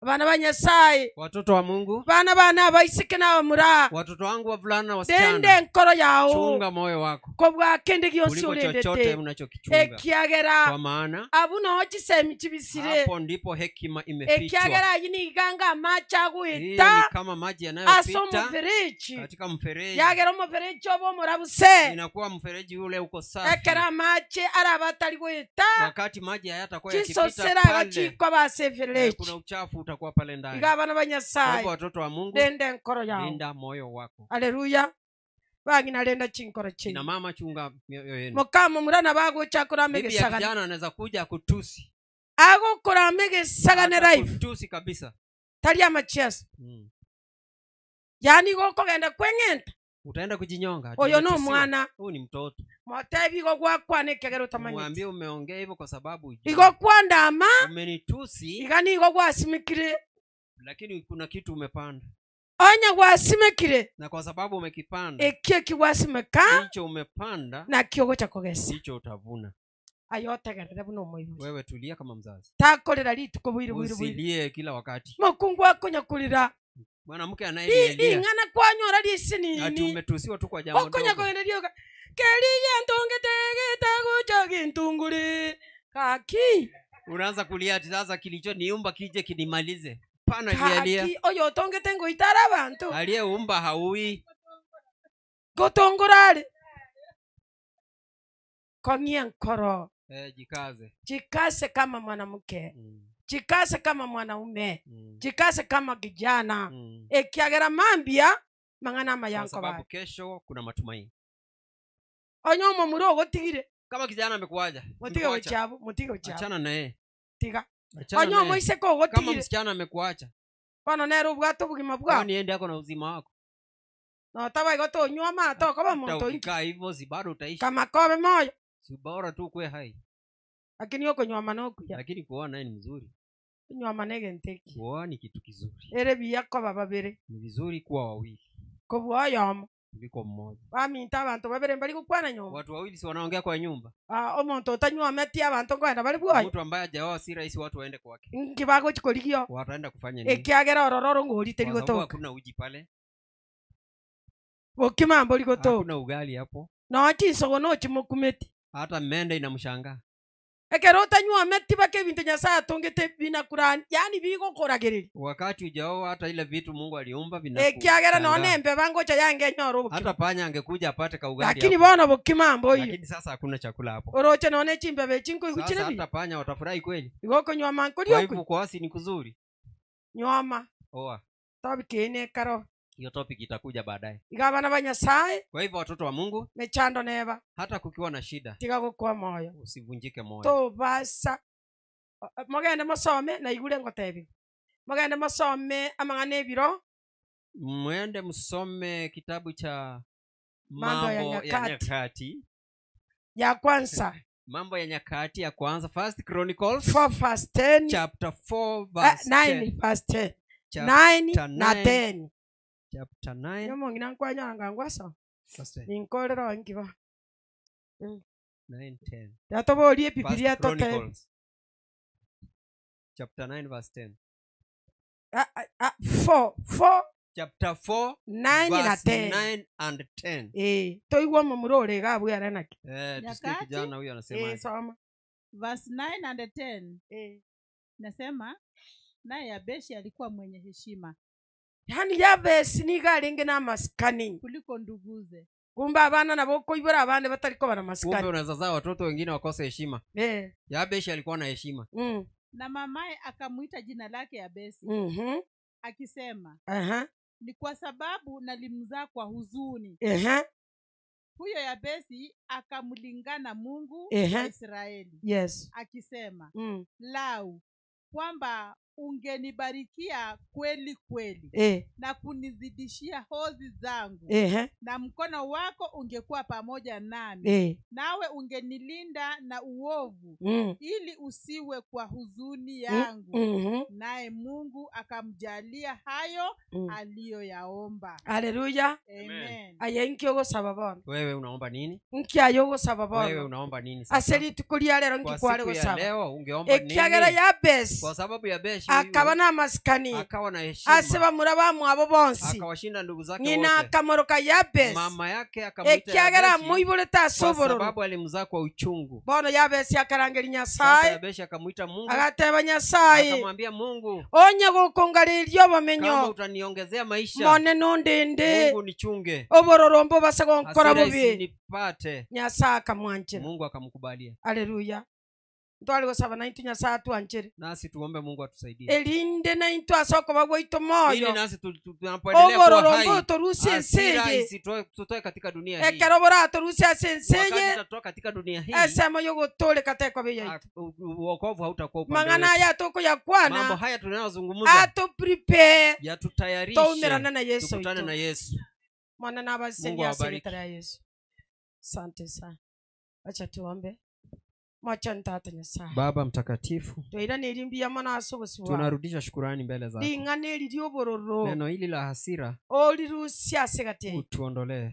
C: Bana ba Nyasaye.
D: Watoto wa Mungu.
C: Bana baisike na mura.
D: Watoto wangu wavulana na wasichana.
C: Dende nkoro yao.
D: Chunga moyo wako.
C: Kobwa kende gionsi
D: Kuliko
C: orendete.
D: chochote unachokichunga.
C: Ekiagera.
D: Kwa maana
C: abuno chisemi chibisire.
D: Hapo ndipo hekima imefichwa.
C: Ekiagera yini ganga macha guita.
D: Ni kama maji yanayopita.
C: Aso mfereji.
D: Katika mfereji.
C: Yagera mfereji obo murabuse.
D: Inakuwa mfereji ule uko safi.
C: Ekera mache arabatari guita.
D: Wakati maji hayatakuwa yakipita
C: Chisosera
D: pale.
C: gachikwa base fereji.
D: Kuna uchafu utakuwa pale ndani.
C: Iga bana ba Nyasaye.
D: Kwa watoto wa Mungu.
C: Rende nkoro yao.
D: Linda moyo wako.
C: Haleluya. Bangina lenda chinkoro chini.
D: Na mama chunga mioyo yenu.
C: Mukama murana bagocha kurame
D: Bibi ya
C: gesagana.
D: kijana anaweza kuja kutusi.
C: Ago kurame gesagana life.
D: Kutusi kabisa.
C: Tali ya machias. Yani gokogenda kwengenta.
D: Utaenda kujinyonga.
C: Oyo no mwana.
D: Huyu ni mtoto.
C: Motebi gogwakwane kegero tamanyiti.
D: Mwambie umeongea hivyo kwa sababu
C: Igo kwandama.
D: Umenitusi.
C: Igani gogwasimikire.
D: Lakini kuna kitu umepanda.
C: Onya gwasimikire.
D: Na kwa sababu umekipanda.
C: Ekio kiwasimika.
D: Hicho umepanda.
C: Na kiogo cha kogesa.
D: Hicho utavuna.
C: Ayotegerere buno moyo.
D: Wewe tulia kama mzazi.
C: Takorera rituko bwiri bwiri bwiri.
D: Usilie kila wakati.
C: Mokungu akonyakurira.
D: Mwanamke anayelilia.
C: Ingana kwanyora lisinini.
D: Ati umetusiwa tu kwa jambo dogo.
C: Okonyakoendelioka. Keliye ntonge tegeta kucha kintunguri. Kaki.
D: Unaanza kulia ati sasa kilichoniumba kije kinimalize. Pana lialia.
C: Kaki oyo tonge tengo itara bantu.
D: Aliyeumba haui.
C: Gotongorale. Kong'ia nkoro.
D: Jikaze.
C: Jikaze kama mwanamke. Jikaze kama mwanaume. Jikaze kama kijana. Ekiagera mambia mang'ana mayanko.
D: Kwa sababu kesho kuna matumaini.
C: Onyomo murogo tigire.
D: Kama kijana amekuaja.
C: Mutige uchabu, mutige uchabu.
D: Achana na yeye.
C: Tiga. Onyomo iseko gotigire.
D: Kama msichana amekuacha.
C: Bana nero bwato bugima bwa.
D: Kwani ende yako na uzima wako.
C: Na tawa igoto nyoma to kama muntu.
D: Ukikaa hivyo si bado utaishi.
C: Kama kobe moyo.
D: Si bora tu kwe hai.
C: Lakini yoko nyoma nokuya.
D: Lakini kuoa naye ni mzuri.
C: Nyoma nege nteki.
D: Kuoa ni kitu kizuri.
C: Ere biyako baba bere.
D: Ni vizuri kuwa wawili.
C: Kuwa yomo.
D: Kuliko mmoja.
C: Baminta abantu babere mbali kukwana nyumba.
D: Watu wawili si wanaongea kwa nyumba.
C: Omuntu otanywa meti abantu ngoenda bali bwoyo.
D: Mtu ambaye hajaoa si rahisi watu waende kwake.
C: Ngibago chikoligio.
D: Wataenda kufanya nini?
C: Ekiagera orororo ngorite
D: Kwa sababu
C: ligotoka.
D: hakuna uji pale.
C: Bokimambo ligotoka.
D: Hakuna ugali hapo.
C: No chisogo no chimokumeti.
D: Hata mende inamshangaa.
C: Ekero otanywa meti bake bintu Nyasaye atongete binakurani. Yani bigokoragereri.
D: Wakati hujaoa hata ile vitu Mungu aliumba vinaku.
C: Ekiagera no nembe bangocha yange nyoro bokima.
D: Hata panya angekuja apate kaugali.
C: Lakini bona bokimambo hiyo.
D: Lakini sasa hakuna chakula hapo.
C: Oroche none chimbe bechinko ikuchire
D: Sasa
C: bi.
D: hata panya watafurahi kweli.
C: Igoko nywa
D: Kwa
C: manko
D: hivyo kuasi ni kuzuri.
C: Nyoma.
D: Oa.
C: Topic ene karo.
D: Hiyo topic itakuja baadaye.
C: Igabana ba Nyasaye.
D: Kwa hivyo watoto wa Mungu,
C: mechando neba.
D: Hata kukiwa na shida,
C: tiga gukwa moyo.
D: Usivunjike moyo.
C: To basa. Mogende mosome na igure ngotebi. Mogende mosome amang'ana ebiro.
D: Mwende msome kitabu cha
C: Mambo ya
D: Nyakati.
C: Ya kwanza.
D: Mambo ya Nyakati ya kwanza, First Chronicles
C: 4 verse 10,
D: chapter 4 verse
C: 9 verse 10. 9 na 10.
D: Chapter 9.
C: Nyomo ngina nkwanya ngangwasa. Ninkorera nkiba.
D: 9:10.
C: Yatoborie Biblia tote.
D: Chapter 9 verse 10.
C: 4
D: Chapter 4
C: 9 na 10.
D: 9 and 10.
C: Toigwa mumurore gabu yaranaki.
D: Tusikie kijana huyu anasema.
C: Soma.
E: Verse 9 and 10. Nasema naye Yabeshi alikuwa mwenye heshima.
C: Yani Yabeshi nigaringe na maskani
E: kuliko nduguze.
C: Kumbe abana nabo koibora abana batariko bana maskani.
D: Kumbe unaweza zaa watoto wengine wakose heshima. Yabeshi alikuwa na heshima.
E: Na mamaye akamuita jina lake Yabesi. Akisema, ni kwa sababu nalimzaa kwa huzuni. Huyo Yabesi akamlingana Mungu wa Israeli.
C: Yes.
E: Akisema, lau kwamba ungenibarikia kweli kweli na kunizidishia hozi zangu na mkono wako ungekuwa pamoja nami nawe ungenilinda na uovu ili usiwe kwa huzuni yangu. Naye Mungu akamjalia hayo aliyoyaomba.
C: Haleluya.
E: Amen.
C: Aya nkyogo sababona.
D: Wewe unaomba nini?
C: Nkyayogo sababona.
D: Wewe unaomba nini sasa?
C: Aseri tukulia lero nkikwale go saba.
D: Leo ungeomba nini?
C: Ekyagera Yabesi.
D: Kwa sababu Yabeshi
C: akawa na maskani,
D: akawa na heshima,
C: aseba murabamu abo bonsi,
D: akawashinda ndugu zake wote.
C: Nina akamoroka Yabesi,
D: mama yake akamuita
C: ekyagera muiboleta sobororo,
D: kwa sababu alimzaa kwa uchungu.
C: Bono Yabesi akarangeri Nyasaye.
D: Yabeshi akamuita Mungu,
C: agateba Nyasaye,
D: akamwambia Mungu,
C: onye gukungaririo bamenyo,
D: kama utaniongezea maisha,
C: mone nundinde,
D: Mungu nichunge,
C: obororombo basegonkora bubi,
D: nipate.
C: Nyasaye akamwanjira,
D: Mungu akamkubalia.
C: Haleluya. Ntwali gosaba na intu Nyasaye atuanjire.
D: Nasi tuombe Mungu atusaidie.
C: Elinde na intu asoko bagwaito moyo.
D: Ili nasi tunapoendelea kuwa hai,
C: torusie enseye.
D: Tutoe katika dunia hii.
C: Ekero bora torusie enseye.
D: Wakati tutatoka katika dunia hii.
C: Esemo yogotole katekwa beyaitu.
D: Wokovu hautakuwa upande wetu.
C: Mang'ana haya tukoyakwana.
D: Mambo haya tunayozungumza.
C: Atu prepare.
D: Yatutayarishe.
C: Tuumirane na Yesu.
D: Tukutane na Yesu.
C: Mwana na abaseni ya Yesu. Asante sana. Acha tuombe.
D: Baba mtakatifu, tunarudisha shukurani mbele zako. Neno hili la hasira utuondolee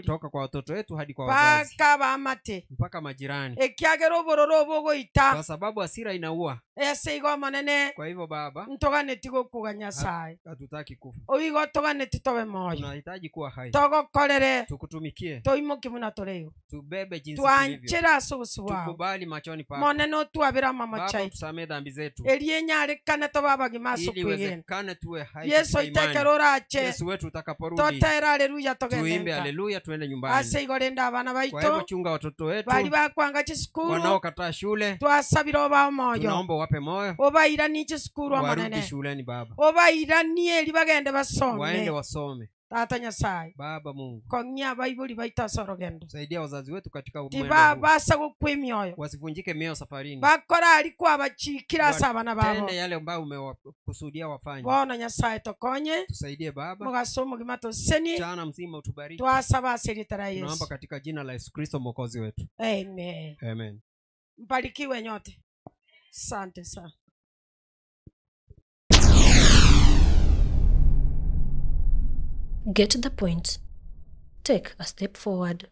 D: toka kwa watoto wetu hadi kwa wazazi, mpaka majirani, kwa sababu hasira inaua. Kwa hivyo Baba, hatutaki kufa, tunahitaji kuwa hai, tukutumikie, tubebe jinsi tulivyo, tukubali machoni pako. Baba, tusamehe dhambi zetu, ili iwezekane tuwe hai. Yesu wetu utakaporudi, tuimbe haleluya, tuende nyumbani. Kwa hivyo chunga watoto wetu wanaokataa shule, tunaomba wape moyo, warudi shuleni Baba, waende wasome.
C: Tata Nyasaye,
D: Baba Mungu,
C: kong'ia baibuli baita sorogendo,
D: saidia wazazi wetu katika mwendo huu,
C: tibabasa gukwimyoyo,
D: wasivunjike mioyo safarini,
C: bakora alikuwa bachikira sabana babo,
D: tende yale ambayo umewakusudia wafanye.
C: Bwana Nyasaye tokonye,
D: tusaidie Baba,
C: mugasomo gimato seni,
D: mchana mzima utubariki,
C: twasaba seritara Yesu,
D: tunaomba katika jina la Yesu Kristo Mwokozi wetu.
C: Amen.
D: Amen.
C: Mbarikiwe nyote. Asante sana.
A: Get the point. Take a step forward.